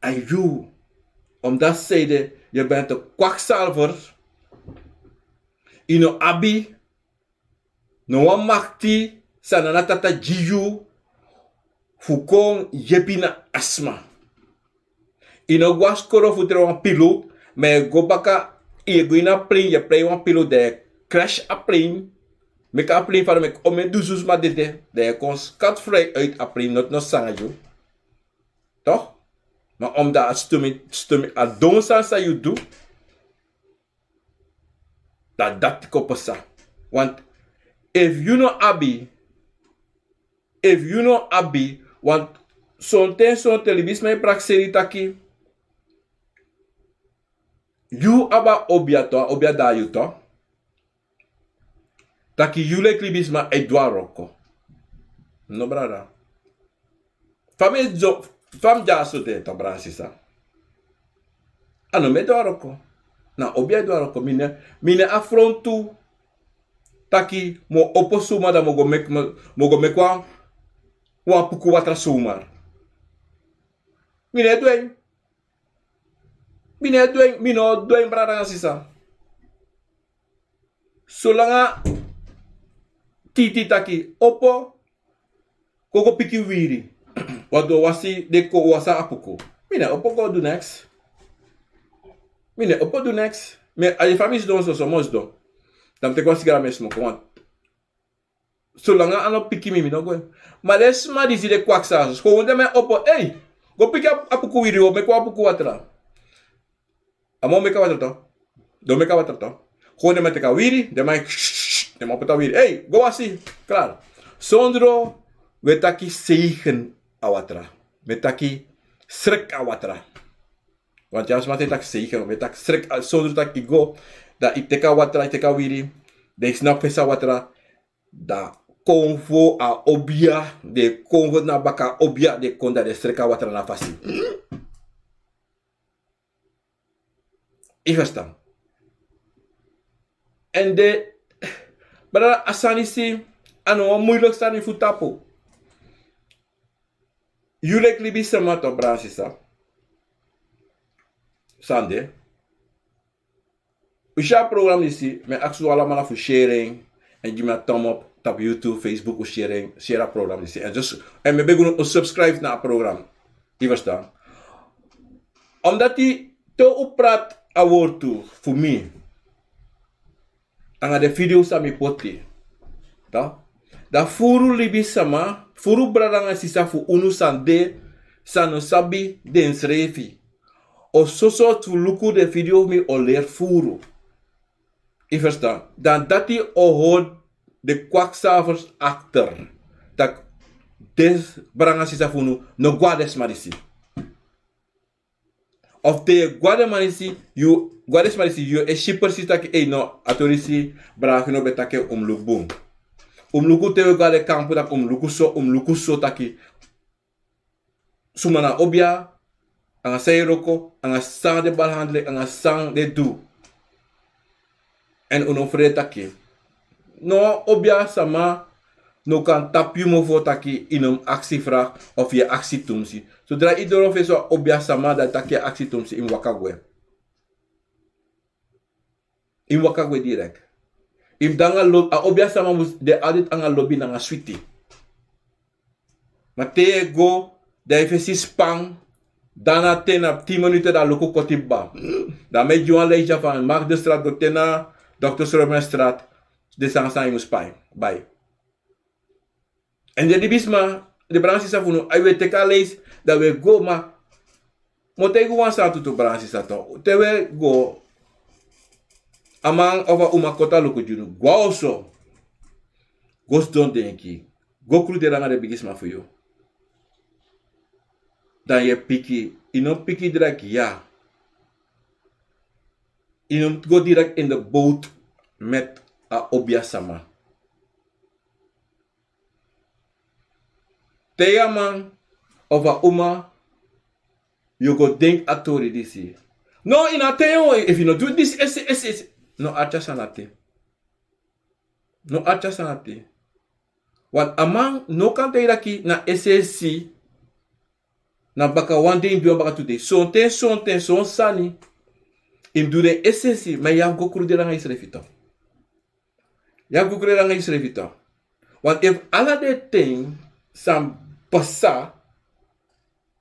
A yu, omdat zeide, yu bent een kwakzalver. Yu no abi no wan makti san Nana Tata gi yu fu kon yepi na a sma. Yu no go na skoro fu drai wan pilu, ma yu e go baka, yu e go ini a plein, yu e prei wan pilu, dan yu e crash a plein. Meki a plein fara, meki omeni dusun sma dede, dan yu e kon scot-vrij uit a plein, noti no sani nanga yu. Toch? Ma omdat a stumisi, stumisi a don sani san yu du, dan dati kon pasa. Want efu yu no abi, efu yu no abi, want sonten, sonten libisma e prakseri taki yu abi a obia tu, a obia de na yu tu. Taki yu leki libisma e du a wroko. No, brada. Fa mi e du, fa mi de na so de, to, brada, sisa. A no mi e du a wroko. Na obia e du a wroko. Mi no e, mi no e afrontu taki mi o opo suma dan mi o go meki, mi o go meki wan, wan puku watra suma. Mi no e du en. Mi no e du en, mi no o du en, brada nanga sisa. Solanga Titi taki opo, kon go piki wiri. Wan du, wasi den, kon wasi a puku. Mi no e opo go du neks. Mi no e opo du neks. Mi, a yu famiri sidon so, so mi o sidon. Dan mi teki wan sigara, mi e smoko wan. Solanga a no piki mi, mi no go. Ma den sma disi, den kwaksa, so den man e opo, ei, go piki a, a puku wiri, o meki wan puku watra. A man o meki a watra tu. Den o meki a watra tu. Gewoon den man teki a wiri, den man, den man poti a wiri. Ei, go wasi, klaar. Sondro, wi e taki seigen a watra. Wi e taki srek a watra. Want yu a sma e taki seigen, wi e taki srek, a sondro taki yu go, dan yu teki a watra, yu teki a wiri, dan yu snap fesi a watra, dan konfo a obia, den konfo na baka obia, den kon, dan den srek a watra na fasi. Yu ferstan? Èn den, brada, a sani disi, a no wan moeilijk sani fu tapu. Yu leki libisma tu, brada, sisa. San de. Un si a program disi, mi e aksi un alamala fu share en, èn gi mi a thumb up tapu YouTube, Facebook, un share en, share a program disi. Èn dus, èn mi e begi un, un subscribe na a program. Yu ferstan? Omdati te un prati a wortu fu mi, nanga den video san mi poti, dan, dan furu libisma, furu brada nanga sisa fu unu san de, san no sabi densrefi, o soso tu luku den video fu mi, o leri furu. Yu ferstan? Dan dati o hori den kwakzalvers achter. Taki Den branga sisa fu unu no go na den sma disi. Of te yu e go na den man disi, yu go na den sma disi, yu e si precies taki, ei, no, a tori disi branga fu unu ben taki un mus luku bun. Un mus luku te wi e go na den kampu, taki un mus luku so, un mus luku so taki suma na obia, anga san e wroko, anga san den balhandel, anga san den du. Èn un no frede taki no obia sama no kan tapu yu mofo taki yu no mus aksi vraag of yu e aksi tumsi. Sodra yu doro fesi wan obia sama, dan taki yu e aksi tumsi, yu mus waka gwe. Yu mus waka gwe direct. Yu mus de anga lobi, a obia sama mus de altijd anga lobi nanga switi. Ma te yu e go, dan yu fesi span, dan na ten na tin minuten dan luku koti baba. Dan mi e gi wan leisi dya, van Markt de Straat go te na Dokter Stroman Straat, den sani san yu mus pai, bai. Èn den libisma, den branga sisa fu unu, ai, wi e teki a leisi, dan wi e go, ma mi o taigi wan sani tu, tu branga sisa tu. Te wi e go, a man of a uma koti a luku gi unu, go na oso, go sidon denki, go kruderi nanga den bigisma fu yu. Dan yu e piki, yu no piki direct ya. Yu no go direct in de boot met a obia sama. Te yu a man of a uma, yu go denki a tori disi. No, yu no a ten yu, efu yu no du disi, esi, esi, esi. No arki a sani dati. No arki a sani dati. Want a man no kan taigi taki na es'esi, na baka wan dei yu mus du wan baka tu dei. Sonten, sonten, son sani yu mus du den es'esi, ma yu abi go kruderi nanga yusrefi tu. Yu abi go kruderi nanga yusrefi tu. Want efu ala den ten san pasa,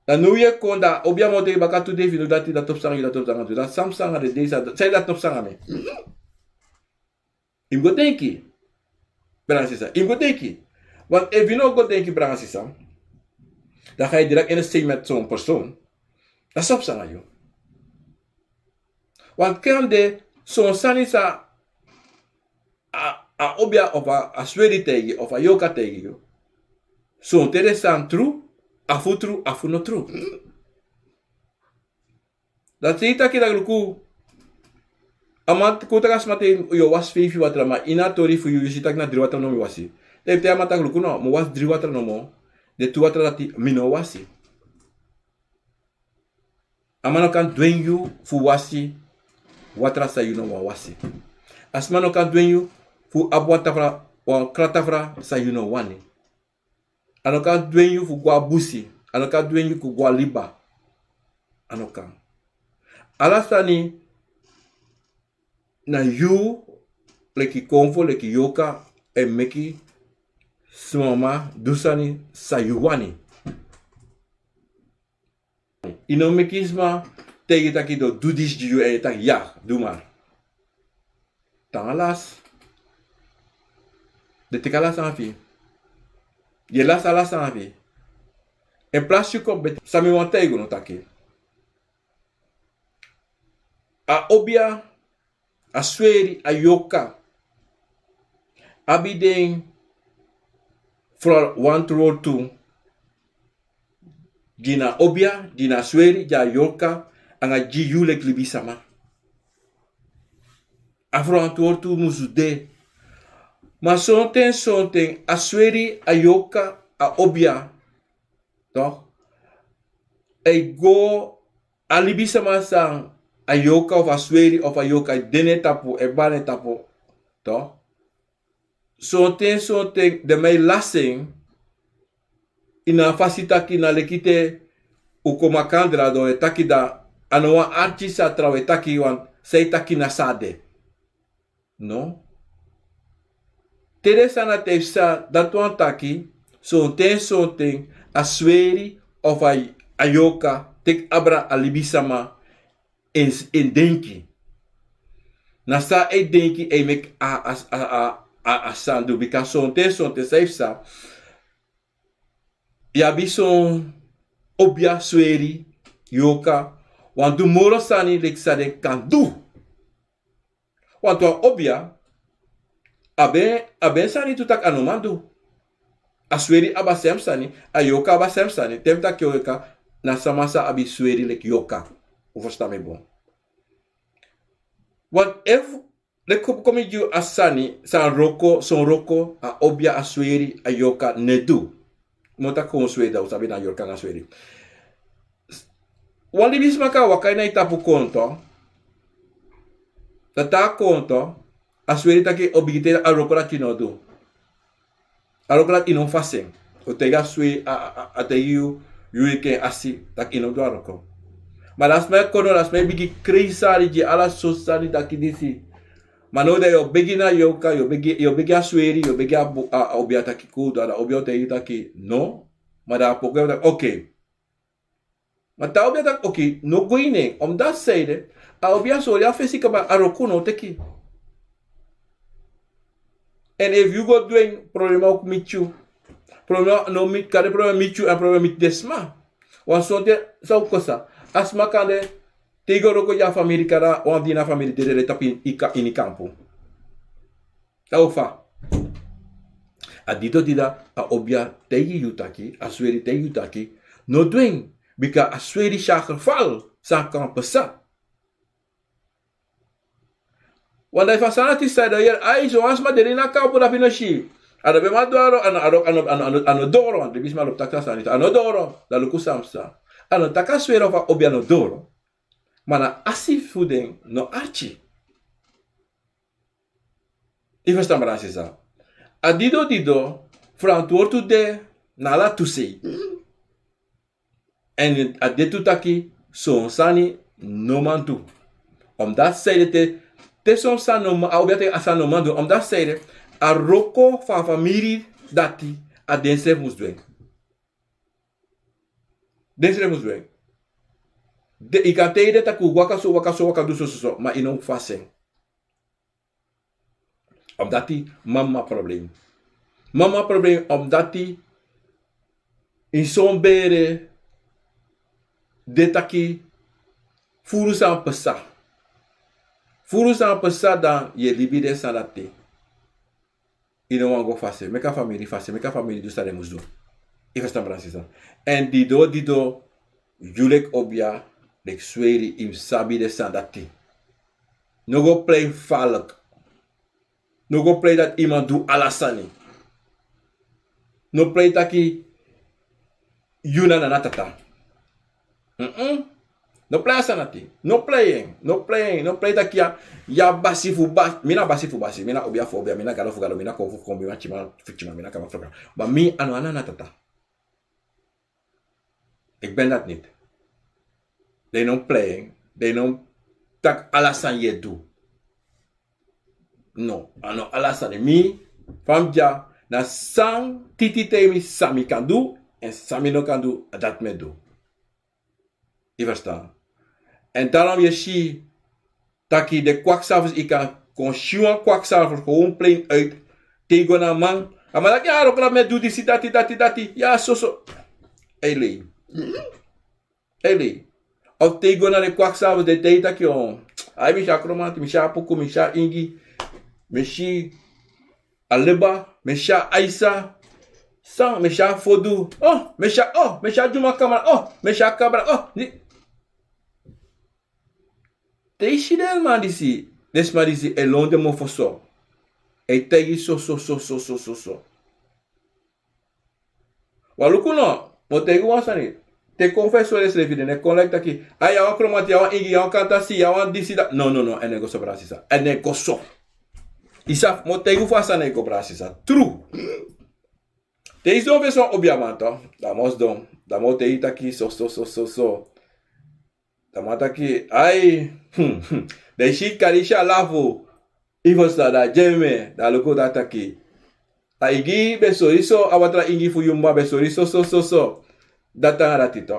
dan now yu e kon, dan obia man o taigi baka tu dei, efu yu no du dati, dan topu sani yu, dan topu sani yu. Dan san pasa nanga den dei san, san yu, dan topu sani nanga mi. Yu mus go denki, branga sisa, yu mus go denki. Want efu yu no go denki, branga sisa, dan ga yu direct in de sei met son persoon. Dan stop nanga yu. Want kande son sani san a, a obia of a, a sweri taigi yu, of a yorka taigi yu, sonten den sani tru, a fu tru, a fu no tru. Dati e taki taki luku. A man kon taki a sma te yu o wasi feifi watra, ma ini a tori fu yu, yu si taki na dri watra nomo yu wasi. Dan yu e taki a man taki luku no, mi o wasi dri watra nomo. Den tu watra dati mi no wasi. A man no kan dwengi yu fu wasi watra san yu no wani wasi. A sma no kan dwengi yu fu abi wan tafra, wan kratafra san yu no wani. A no kan dwengi yu fu go na busi. A no kan dwengi yu fu go na liba. A no kan. Ala sani na yu, leki konfo, leki yorka, e meki sma du sani san yu wani. Yu no meki sma taigi yu taki den o du disi gi yu, èn yu taki ya, du maar. Tan a lasi. Den teki a lasi na fu yu. Yu e lasi a lasi na fu yu. En plasi yu kon beti, san mi wani taigi unu taki, a obia, a sweri, a yorka abi den verantwoording gi na obia, gi na sweri, gi a yorka, anga gi yu leki libisama. A verantwoording musu de. Ma sonten, sonten a sweri, a yorka, a obia, toch, e go a libisama san a yorka of a sweri of a yorka e de na en tapu, e bari na en tapu, toch. Sonten, sonten den man e lasi en ini a fasi taki na leki te un kon makandra, dan un e taki dan a no wan arki san a trawan e taki, want san yu taki na san a de. No. Te den sani dati e psa, dati wani taki sonten, sonten a sweri of a, a yorka teki abra a libisama en, en denki. Na san a e denki e meki a, a, a sani du. Bika sonten, sonten san e psa, yu abi son obia, sweri, yorka wani du moro sani leki san den kan du. Want wan obia, a ben, a ben sani tu taki a no man du. A sweri abi a sem sani, a yorka abi a sem sani. Te mi taki yorka, na sama san abi sweri leki yorka. Un ferstan mi bun? Want efu, leki kon mi gi yu a sani, san wroko, son wroko, a obia, a sweri, a yorka no e du. Mi o taki kon sweri, dan un sabi na yorka nanga sweri. Wan libisma kan waka ini a yu tapu konto. Dan te a konto, a sweri taki o bigin te a wroko dati no du. A wroko dati yu no fasi en. O taigi a sweri, a, a, a, a taigi yu, yu enke en asi, taki yu no du a wroko. Ma dan sma e kon now, dan sma e bigin krei sani gi ala sortu sani taki disi. Ma now dan yu o begi na yorka, yu o begi, yu o begi a sweri, yu o begi a bo-, a, a obia taki kon du, dan a obia o taigi yu taki no. Ma dan a poku e taki, oké. Ma te a obia taki, oké, no go ini en. Omdat sanede, a obia sori a fesi kaba, a wroko no teki. Èn efu yu go du en, problema o miti yu. Problema no miti, kande problema miti yu èn problema miti den sma. Wan sonten san o kosi. A sma kande, te yu go wroko gi a famiri, kande wan fu den na famiri dede, dede tapu ini, ini kampu. Dan fa. A didon dida, a obia taigi yu taki, a sweri taigi yu taki, no du en, bika a sweri syager fal, san kan pasa. Want dan efu a sani dati san yu e yere, ai, so wan sma dede ini a kampu, dan yu no si. A no ben man doro, a no, a no, a no, a no, a no doro, want libisma lobi taki a sani, a no doro, dan luku san pasa. A no taki a sweri of a obia no doro. Ma na a si fu den no arki. Yu ferstan, brada nanga sisa? A didon didon, ferantwortu de na ala tu sei. Èn a de tu taki, son sani no man du. Omdat sanede te, te son sani no man, a obia taki a sani no man du. Omdat sanede, a wroko fu a famiri dati, a densrefi mus du en. Densrefi mus du en. Den, yu kan taigi den taki un waka so, waka so, waka du so, so, so, ma yu no mus fasi en. Omdati mama problem. Mama problem, omdati ini son bere de taki furu san pasa. Furu san pasa, dan yu e libi den sani dati. Yu no wani go fasi, meki a famiri fasi, meki a famiri du san den mus du. Yu ferstan, brada nanga sisa? Èn didon didon, yu leki obia, leki sweri, yu mus sabi den sani dati. No go plei falk. No go plei dati yu man du ala sani. No plei taki yu na nana tata. Mm-mm. No plei a sani dati. No plei en. No plei en. No plei taki yu a, yu a basi fu basi. Mi na basi fu basi. Mi na obia fu obia. Mi na gado fu gado. Mi na konfo fu konfo. Mi na tyiman fu tyiman. Mi na kaba fu kaba. Ma mi a no a nana tata. Ik ben dat niet. Den no plei en. Den no taki ala sani yu e du. No, a no ala sani. Mi, fa mi de ya, na san titi taigi mi san mi kan du, èn san mi no kan du, a dati mi e du. Yu ferstan? Èn daarom yu e si taki den kwakzalvers, yu kan kon si wan kwakzalver gewoon plain uit, te yu go na a man, a man taki, ya, a wroko dati mi e du, disi, dati, dati, dati, ya, so, so. Ei lei. Eli. Of te yu go na den kwakzalvers, den e taigi taki, o, ai, mi si a Kromanti, mi si a Apuku, mi si a Ingi, mi si a Leba, mi si a Aisa, san, mi si a Fodu, o, mi si a, o, mi si a Dyuman Kamra, o, mi si a Kabra, o, ni. Te yu si den man disi, den sma disi e lon den mofo so. E taigi so, so, so. Wan luku no, mi o taigi wan sani. Te kon fa e sori ensrefi, den e kon like taki, ai, yu a wan Kromanti, yu a wan Ingi, yu a wan Kantasi, yu a wan disi, dati. No, no, no, a no e go so, brada sisa. A no e go so. Yu sabi, mi o taigi fa a sani e go, brada sisa. Tru. Te yu sidon fesi wan obiaman, to, dan mi o sidon, dan mi o taigi taki so, so, so, so, so. Dan a man taki, ai, dan yu si kari, yu si a lafu, yu ferstan, dan a dyeme, dan a luku, dan a taki, a Ingi ben sori so, a watra Ingi fu yu mama ben sori so, so, so, so. Dati nanga dati, to.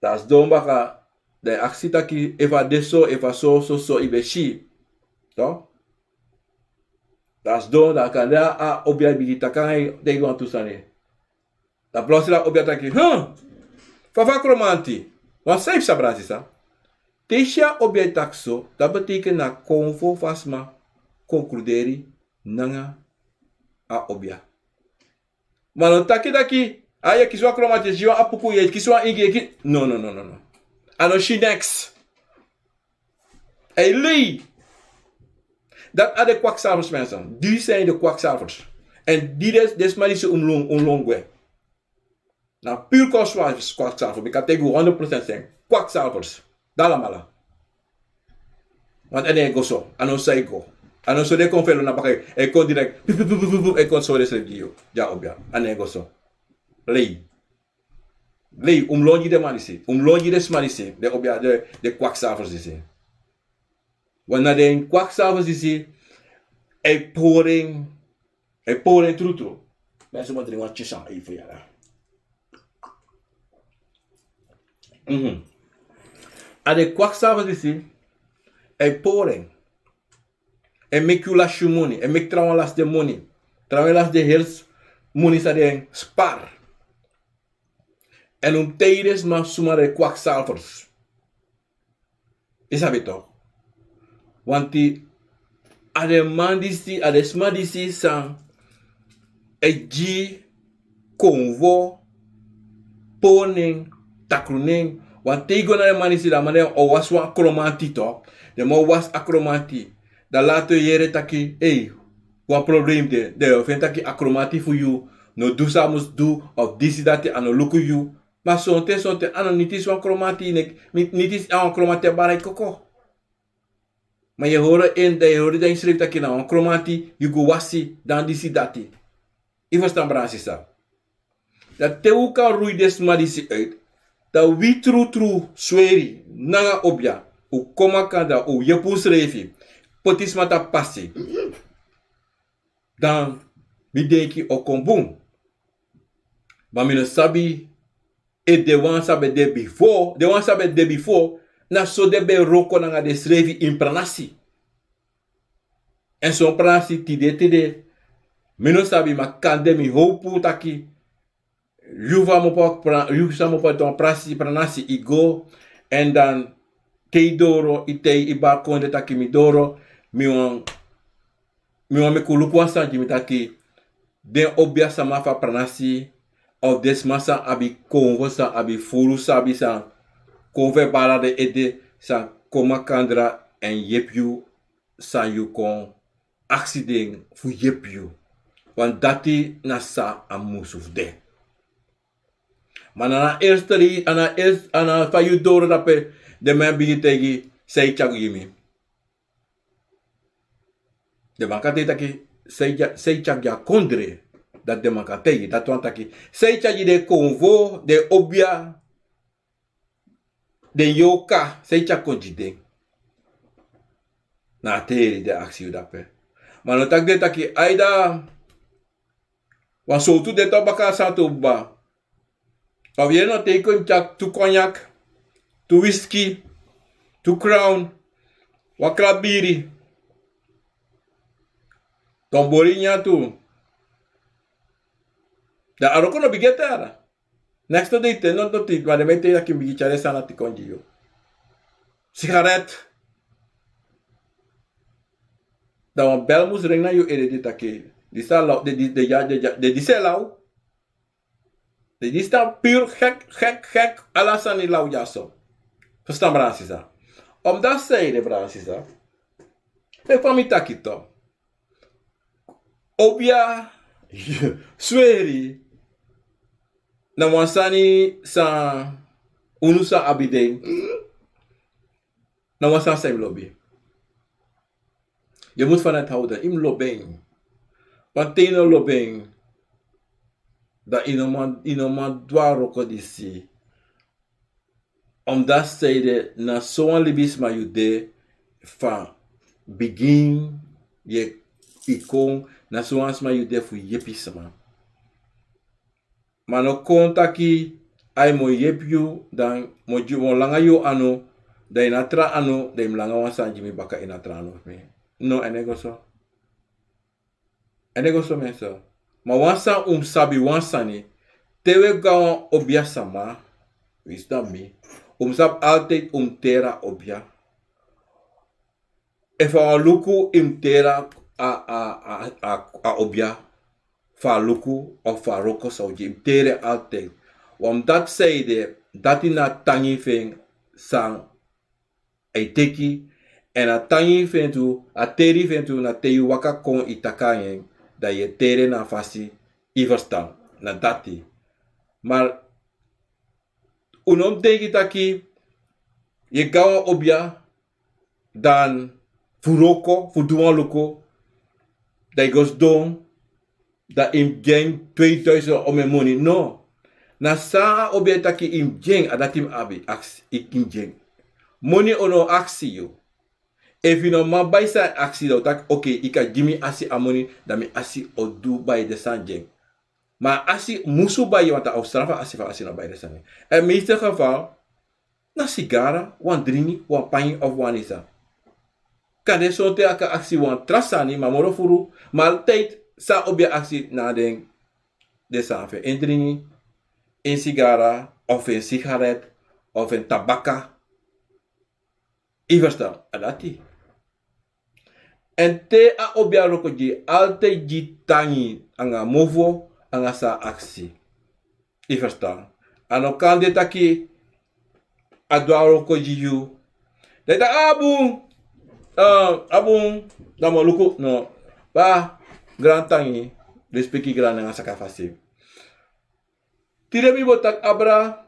Dan a sidon baka, dan yu aksi taki efu a de so, efu a so, so, so, yu ben si. To? Dan a sidon, dan kande a obia bigin taki nanga yu, taigi wantu sani. Dan plotseling a obia taki, hm! Fa, fa Kromanti? Wan san yu psa, brada sisa? Te yu si a obia e taki so, dati betekent na konfo fu a sma konkluderi nanga a obia. Ma no taki taki, a yu e kisi wan kromati, yu e si wan apuku, yu e kisi wan ingi, yu e ki-, no, no, no, no, no. A no si neks. A e lei. Dati a de kwakzalvers, mensen. Die zijn de kwakzalvers. En die des, des maar die ze omlong, omlong gwe. Na puur kwakzalvers, kwakzalvers. Bika teki wan honderd procent zijn kwakzalvers. Dalamala. Want a no e go so, a no so a e go. A no so den kon felo na baka, a e kon direct, pu, pu, pu, a e kon so den srefi gi yu. Dya obia, a no e go so. Lei. Lei, un mus lon gi den man disi, un mus lon gi den sma disi, den obia, den, den kwakzalvers disi. Want na den kwakzalvers disi, a e pori en, a e pori en trutru. Ben so man dringi wan tyesan even yara. Mhm. A den kwakzalvers disi, a e pori en. A e meki yu lasi yu moni, a e meki trawan lasi den moni. Trawan lasi den heri moni san den spar. En un mus taigi den sma suma na den kwakzalvers. Yu sabi toch. Want a den man disi, a den sma disi san e gi konfo, pori nen, takru nen. Want te yu go na den man disi, dan man den o wasi wan kromanti toch. Den man o wasi a kromanti. Dan later yu yere taki, ei, wan problem de. Den o feni taki a kromanti fu yu no du san a mus du, of disi dati, a no luku yu. Ma sonten, sonten, a no niti si wan kromanti, nek-, mi-, niti si a wan kromanti a bari koko. Ma yu e hori en, dan yu e hori dan yu srefi taki na wan kromanti yu go wasi, dan disi dati. Yu ferstan, brada, sisa? Dan te un kan rui den sma disi uit, dan wi trutru sweri nanga obia, un kon makandra, un yepi unsrefi, poti sma tapu pasi. Dan mi denki o kon bun. Ma mi no sabi efu den wan san ben de bifo, den wan san ben de bifo, na so den ben e wroko nanga densrefi ini pranasi. Èn son pranasi tide tide, mi no sabi, ma kande mi howpu taki yu fa mu pa pra-, yu sa mu pa don pranasi, pranasi i go, èn dan te i doro, i tei i bari kondre taki mi doro, mi wan, mi wan meki un luku wan sani gi mi taki, den obia sama fu a pranasi, of den sma san abi konfo, san abi furu sabi, san konfo e bari den ede, san kon makandra èn yepi yu san yu kon aksi den fu yepi yu. Want dati na san a musu fu de. Ma na a na eerste, a na eerste, a na fa yu doro dape, den man bigin taigi san yu tyari gi mi. Den man kan taigi taki san yu tya-, san yu tyari gi a kondre. Dati den man kan taigi, dati wani taki san yu tyari gi den konfo, den obia, den yorka, san yu tyari kon gi den. Na a teri den aksi yu dape. Ma no taki den taki, aida, wan sowtu den tan baka a sani tu, baba. Of yu no, te yu kon tyari tu konyak, tu wiski, tu Crown, wan kra biri, ton bori nyan tu. Dan a wroko no bigin ete. Next day te no, no teki, ma den man e taigi taki mi bigin tyari den sani dati kon gi yu. Sigaret. Dan wan bel mus ringi na yu ede, di taki, disi a law, di, di, di, ya, di, ya, di, disi a law. Di, disi tan puru gek, gek, gek, ala sani law dyaso. Ferstan, brada, sisa? Omdati san ede, brada, sisa, e fa mi taki tu, obia, sweri, na wan sani san unu sa abi den. Na wan sani san yu mus lobi. Yu mus vanuit houden, yu mus lobi en. Want te yu no lobi en, dan yu no man, yu no man du a wroko disi. Omdati san ede, na sowan libisma yu de, fa bigin yu e kon, na sowan sma yu de fu yepi sma. Ma no kon taki, ai, mi o yepi yu, dan mi o gi, mi o langa yu anu, dan yu no abi tra anu, dan yu mus langa wan sani gi mi baka, yu no abi tra anu fu mi. No, a no e go so. A no e go so, mensen. Ma wan sani un mus sabi, wan sani, te un e go na wan obia sama, winsi na mi, un mus sabi altijd un mus teri a obia. Efu a wan luku, yu mus teri a, a, a, a, a obia. fu a luku of fu a wroko san un gi en, tere altijd. Wan dati seide, dati na a tangi fu en san a e teki. Èn a tangi fu en tu, a teri fu en tu, na te yu waka kon yu taki nanga en, dan yu e tere na a fasi, yu ferstan, na dati. Ma un no mus denki taki yu e go na wan obia, dan fu wroko, fu du wan luku, dan yu go sidon, dan yu mus gi en tweeduizend omeni moni. No. Na san a obia e taki yu mus gi en, a dati yu mus abi, aksi, yu mus gi en. Moni un no o aksi yu. Efu yu no man bai san a e aksi, dan un taki, oké, yu kan gi mi asi a moni, dan mi asi o du bai den sani gi en. Ma a asi musu bai, want a o strafu a asi fu a asi no bai den sani. Èn meeste geval, na sigara, wan dringi, wan pangi of wan nisa. Kande sonten a kan aksi wan tra sani, ma moro furu, ma altijd san a obia aksi na den, den sani fu en dringi, en sigara, of en sigaret, of en tabaka. Yu ferstan, a dati. Èn te a obia wroko gi yu, altijd gi tangi anga mofo, anga san a aksi. Yu ferstan. A no kan de taki a du a wroko gi yu, dan yu taki, a bun, a bun, dan mi o luku, no. Bra, grantangi, lespeki grani nanga sakafasi. Tide mi bo taki abra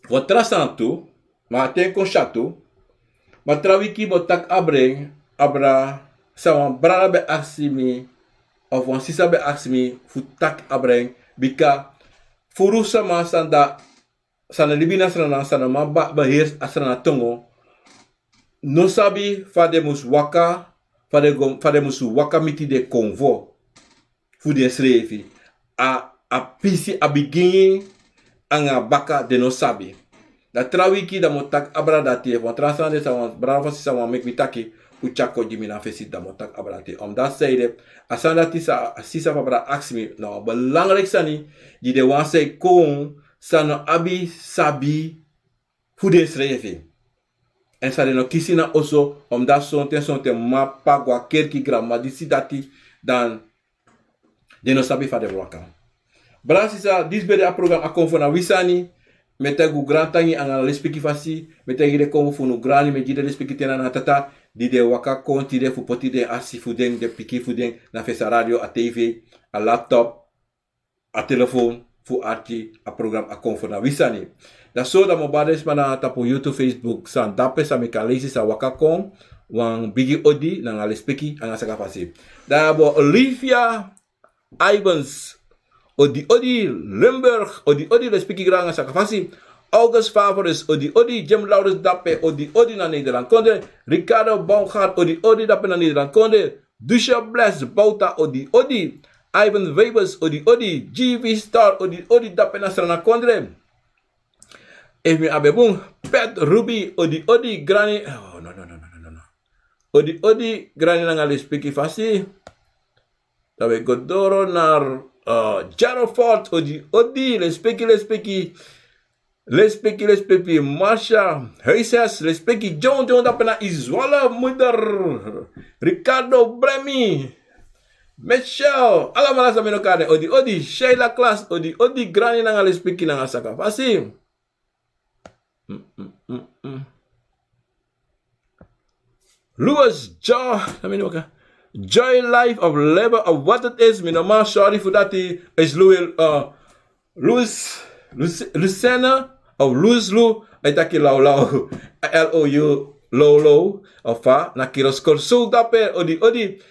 wan tra sani tu, ma a ten kon syatu, ma tra wiki bo taki abra en, abra san wan brada ben aksi mi, of wan sisa ben aksi mi fu taki abra en, bika furu sama san de, san e libi na Sranan, san no man beheri a Sranan tongo, no sabi fa den mus waka, fa den go, fa den mus waka miti den konfo fu densrefi. A, a pisi, a bigin anga baka den no sabi. Dan tra wiki dan mi o taki abra dati, efu wan tra sani de san wan brada fu sisa wan meki mi taki, un tyari kon gi mi na fesi, dan mi o taki abra dati. Omdat san ede, a sani dati san a sisa fu abra aksi mi, na wan belangrijk sani, gi den wan san e kon, san no abi sabi fu densrefi. Èn san den no kisi na oso, omdat sonten, sonten mama, p'pa go a kerki, granmama disi dati, dan den no sabi fa den mus waka. Bra, sisa, disi ben de a program A Konfo Na Wi Sani. Mi e taigi un grantangi anga lespeki fasi. Mi e taigi den konfo fu unu grani, mi e gi den lespeki te na tata, di den waka kon tide fu poti den asi fu den, den pikin fu den, na fesi a radio, a tv, a laptop, a telefoon, fu arki a program A Konfo Na Wi Sani. Dan so dan mi o bari den sma na tapu YouTube, Facebook, san dape san mi kan leisi san waka kon, wan bigi odi nanga lespeki anga sakafasi. Dan yu abi Olivia Ibens, odi odi. Limburg, odi odi, lespeki grani nanga sakafasi. August Favoris, odi odi. Jim Laurens dape, odi odi na Nederland kondre. Ricardo Baumgart, odi odi dape na Nederland kondre. Dusha Bless Bouta, odi odi. Ivan Webers, odi odi. G V Star, odi odi dape na Sranan kondre. Efu mi abi bun, Pet Ruby, odi odi, grani. Oh, no, no, no. Odi odi, grani nanga lespeki fasi. Dan wi e go doro na, eh, Jarofort, odi odi, lespeki, lespeki. Lespeki, lespeki, Marsha, Heisers, lespeki, John, John, dape na Izwala, moeder, Ricardo Bremi, Michel, alamala san mi no kan de, odi odi, Sheila Klaas, odi odi, grani nanga lespeki nanga sakafasi. Mm, mm, mm, mm. Louis Jo, let me know, okay. Joy Life of Labor of what it is, mi no man, sorry fu dati, is Louis, uh, Louis, Luc-, Lucena of Louis Lou, a e taki Lou Lou, L O U, Lou Lou, of fa, na Kiros Korsu dape, odi odi.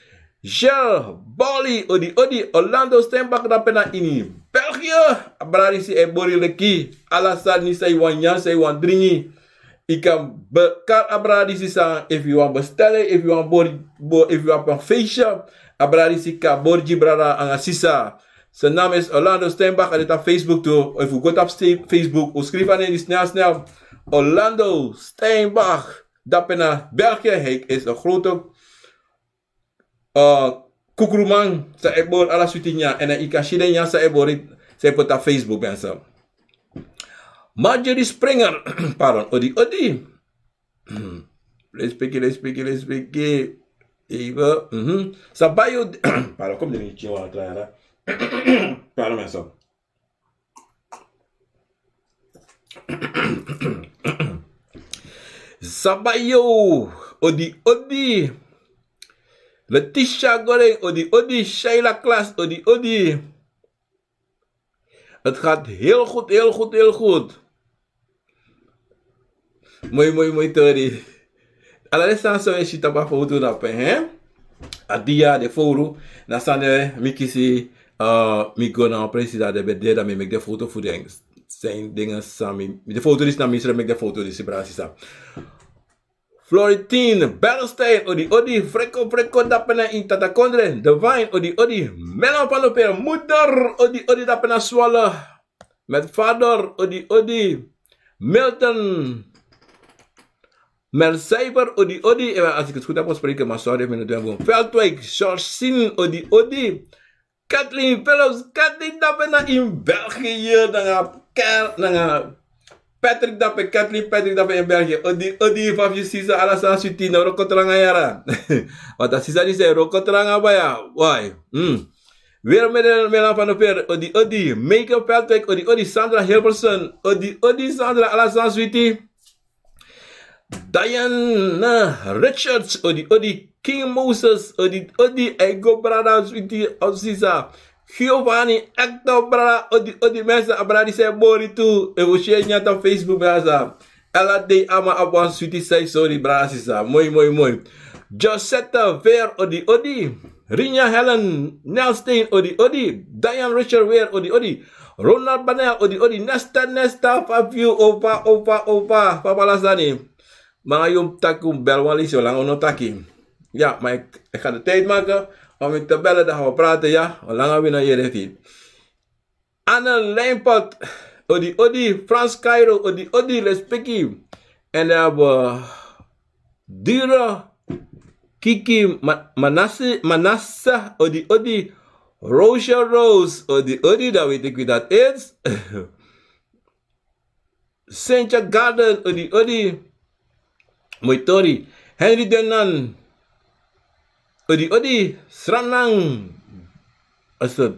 Gilles Boli, odi odi. Orlando Steinbach dape na ini België. A brada disi e bori leki. Ala sani san yu wani nyan, san yu wani dringi, yu kan be-, kari a brada disi san, efu yu wani bestel, efu yu wani bori, bo-, efu yu abi wan feestje, a brada disi kan bori gi brada anga sisa. Zijn naam is Orlando Steinbach, a de tapu Facebook tu. Efu un go tapu ste-, Facebook, un skrifi a nen snel snel. Orlando Steinbach, dape na België, hij is een grote, eh, kukuruman, san e bori ala switi nyan, èn yu kan si den nyan san e bori, san e poti tapu Facebook, mensen. Marjorie Springer, pardon, odi odi. Lespeki, lespeki, lespeki. Even, mhm. Sabayo, pardon, kom den mi tyari wan tra yara. Pardon, mensen. Sabayo, odi odi. Letitia Goreng, odi odi. Shaila Klas, odi odi. Het gaat heel goed, heel goed, heel goed. Moi, moi, moi tori. Ala den sani san wi e si tapu a foto dape, hè? A dia de foru, na sani mi kisi, eh, mi go na wan presi dati den ben de, dan mi meki den foto fu den. San den sani mi, den foto disi na mi srefi meki den foto disi, brada sisa. Florentine Bernstein, odi odi. Freko, freko dape na ini Tatakondre. Divine, odi odi. Melan van de Veer, moeder, odi odi dape na Zwolle. Met vader, odi odi. Milton Mercijver, odi odi. Eh, als ik het goed heb gesproken, maar sorry, ik ben het wel. Veldwijk, Georgine, odi odi. Kathleen Phillips, Kathleen dape na ini België, nanga Ker, nanga Patrick dape, Kathleen, Patrick dape ini België. Odi odi, fa fu yu sisa, ala sani switi, no wroko tranga yara. Want a sisa disi e wroko tranga baya, why? Hmm. Weer Melan, Melan van de Veer, odi odi. Meike Veldwijk, odi odi. Sandra Hilverson, odi odi Sandra, ala sani switi. Diana Richards, odi odi. King Moses, odi odi. Ego brada switi of sisa. Giovanni, ekto brada, odi odi. Mensen, a brada disi e bori tu. Efu yu si en nyata Facebook, brada. Ala dei a man abi wan switi sani, sorry, brada sisa. Moi, moi, moi. Josetta Veer, odi odi. Rinja Helen Nelsteen, odi odi. Diane Richard Weer, odi odi. Ronald Banel, odi odi. Nesta, Nesta, fa fu yu, opa, opa, opa, papa Lasani. Ma yu taki un bel wan leisi, o langa un no taki. Ja, maar ik, ik ga de tijd maken om u te bellen, dan gaan we praten, ja. O langa wi no yere fu yu. Anne Lijnpot, odi odi. Frans Cairo, odi odi, lespeki. En dan hebben we Dure Kiki Ma-, Manasse, Manasse, odi odi. Roosje Roos, odi odi, dan weet ik wie dat is. Sentja Garden, odi odi. Moi tori. Henry Denan, odi odi. Sranang. Is het?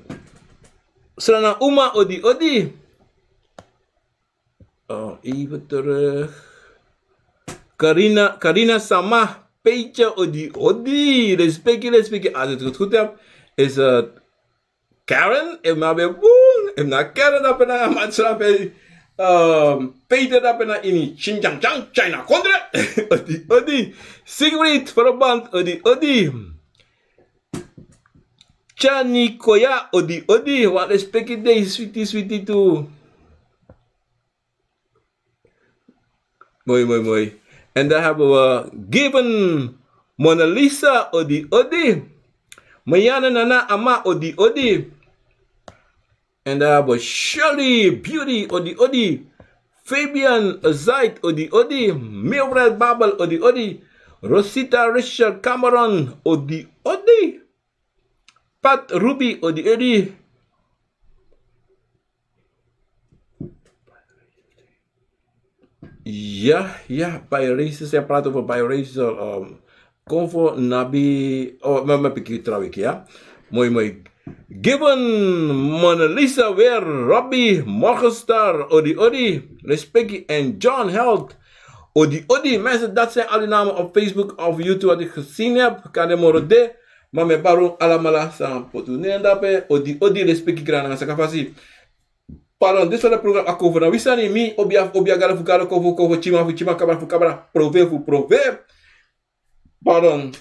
Sranang Uma, odi odi. Oh, even terug. Carina, Carina Sama, Peetje, odi odi. Respecti, respecti. Als ik het goed heb, is het Karen, efu mi abi en bun, efu na Karen dape nanga Matsrafe, ehm, Peter dape na ini Xinjiang, China kondre, odi odi. Siegfried Verband, odi odi. Chani Koya, odi odi. Wan respecti dei, switi, switi tu. Moi, moi, moi. En dan hebben we Given Mona Lisa, odi odi. Marianne Nana Ama, odi odi. En dan hebben we Shirley Beauty, odi odi. Fabian Zaid, odi odi. Mildred Babel, odi odi. Rosita Richard Cameron, odi odi. Pat Ruby, odi odi. Ja, ja, biracial. Zij praten over biracial. Um, Konfo Nabi. Oh, maar mijn pikier trouwens, ja. Moi, moi. Given, Mona Lisa weer, Robbie, Morgenstar, odi odi. Respecti en John Held, odi odi. Mensen, dat zijn al die namen op Facebook of YouTube wat ik gezien heb. Kan de moro de. Ma mi e bari un alamala san poti un nen dape, odi odi, respecti, grani nanga sakafasi. Pardon, disi wan na program Akomfo na wi sani, mi, obia fu obia, gado fu gado, konfo fu konfo, tyiman fu tyiman, kabra fu kabra, prove fu prove. Pardon.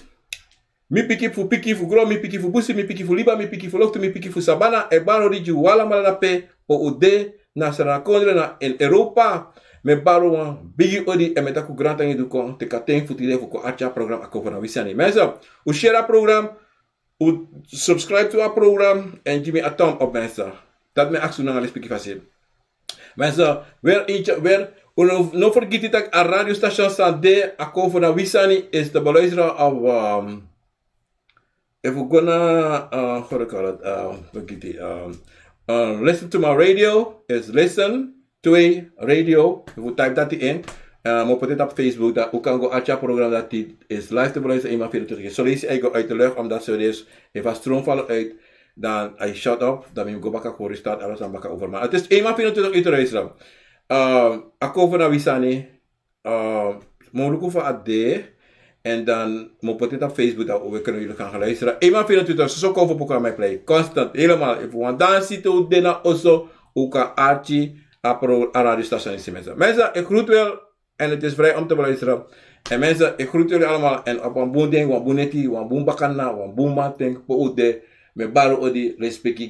Mi pikin fu, pikin fu gron, mi pikin fu busi, mi pikin fu liba, mi pikin fu loktu, mi pikin fu sabana, e bari odi gi un alamala dape, pe un de, na Sranan kondre, na Europa. Mi e bari un wan bigi odi, èn mi e taki un grantangi di un kon teki a ten fu tide fu kon arki a program Akomfo na wi sani. Mensen, un share a program, un subscribe to a program, èn gi mi a thumb up, mensen. Dati mi e aksi un nanga lespeki fasi. Mensen, weer eentje, weer, un no, no fergiti taki a radiostation san de Akomfo na wi sani is te beluisteren op, ehm, Efu un go na, uh, how do you call it? Uh, vergiti, um, uh, listen to my radio, is listen twee radio. Efu un type dati in, uh, mi o poti en tapu Facebook, dan un kan go arki a program dati is live te beluisteren eenmaal vierentwintig uur. Son leisi a e go uit de lucht, omdat zo is, efu a stroom valt uit, Dan a shut up, dan mi go baka kon restart, ala sani baka over. Maar het is eenmaal vierentwintig uur, luisteren. Ehm, a cover na wi sani, ehm, mi o luku fa a de, en dan mi o poti en op Facebook, dan we kunnen jullie gaan gaan luisteren. Eenmaal vierentwintig, so cover programma play. Constant, helemaal. Efu wan dansi te u de na oso, u kan arki, a pro-, a radiostation is mensen. Mensen, ik groet wel. En het is vrij om te beluisteren. En mensen, ik groet jullie allemaal. En op een boen ding, wan boen neti, wan boen bakana, wan boen manting, po u de, me bari odi, respeki,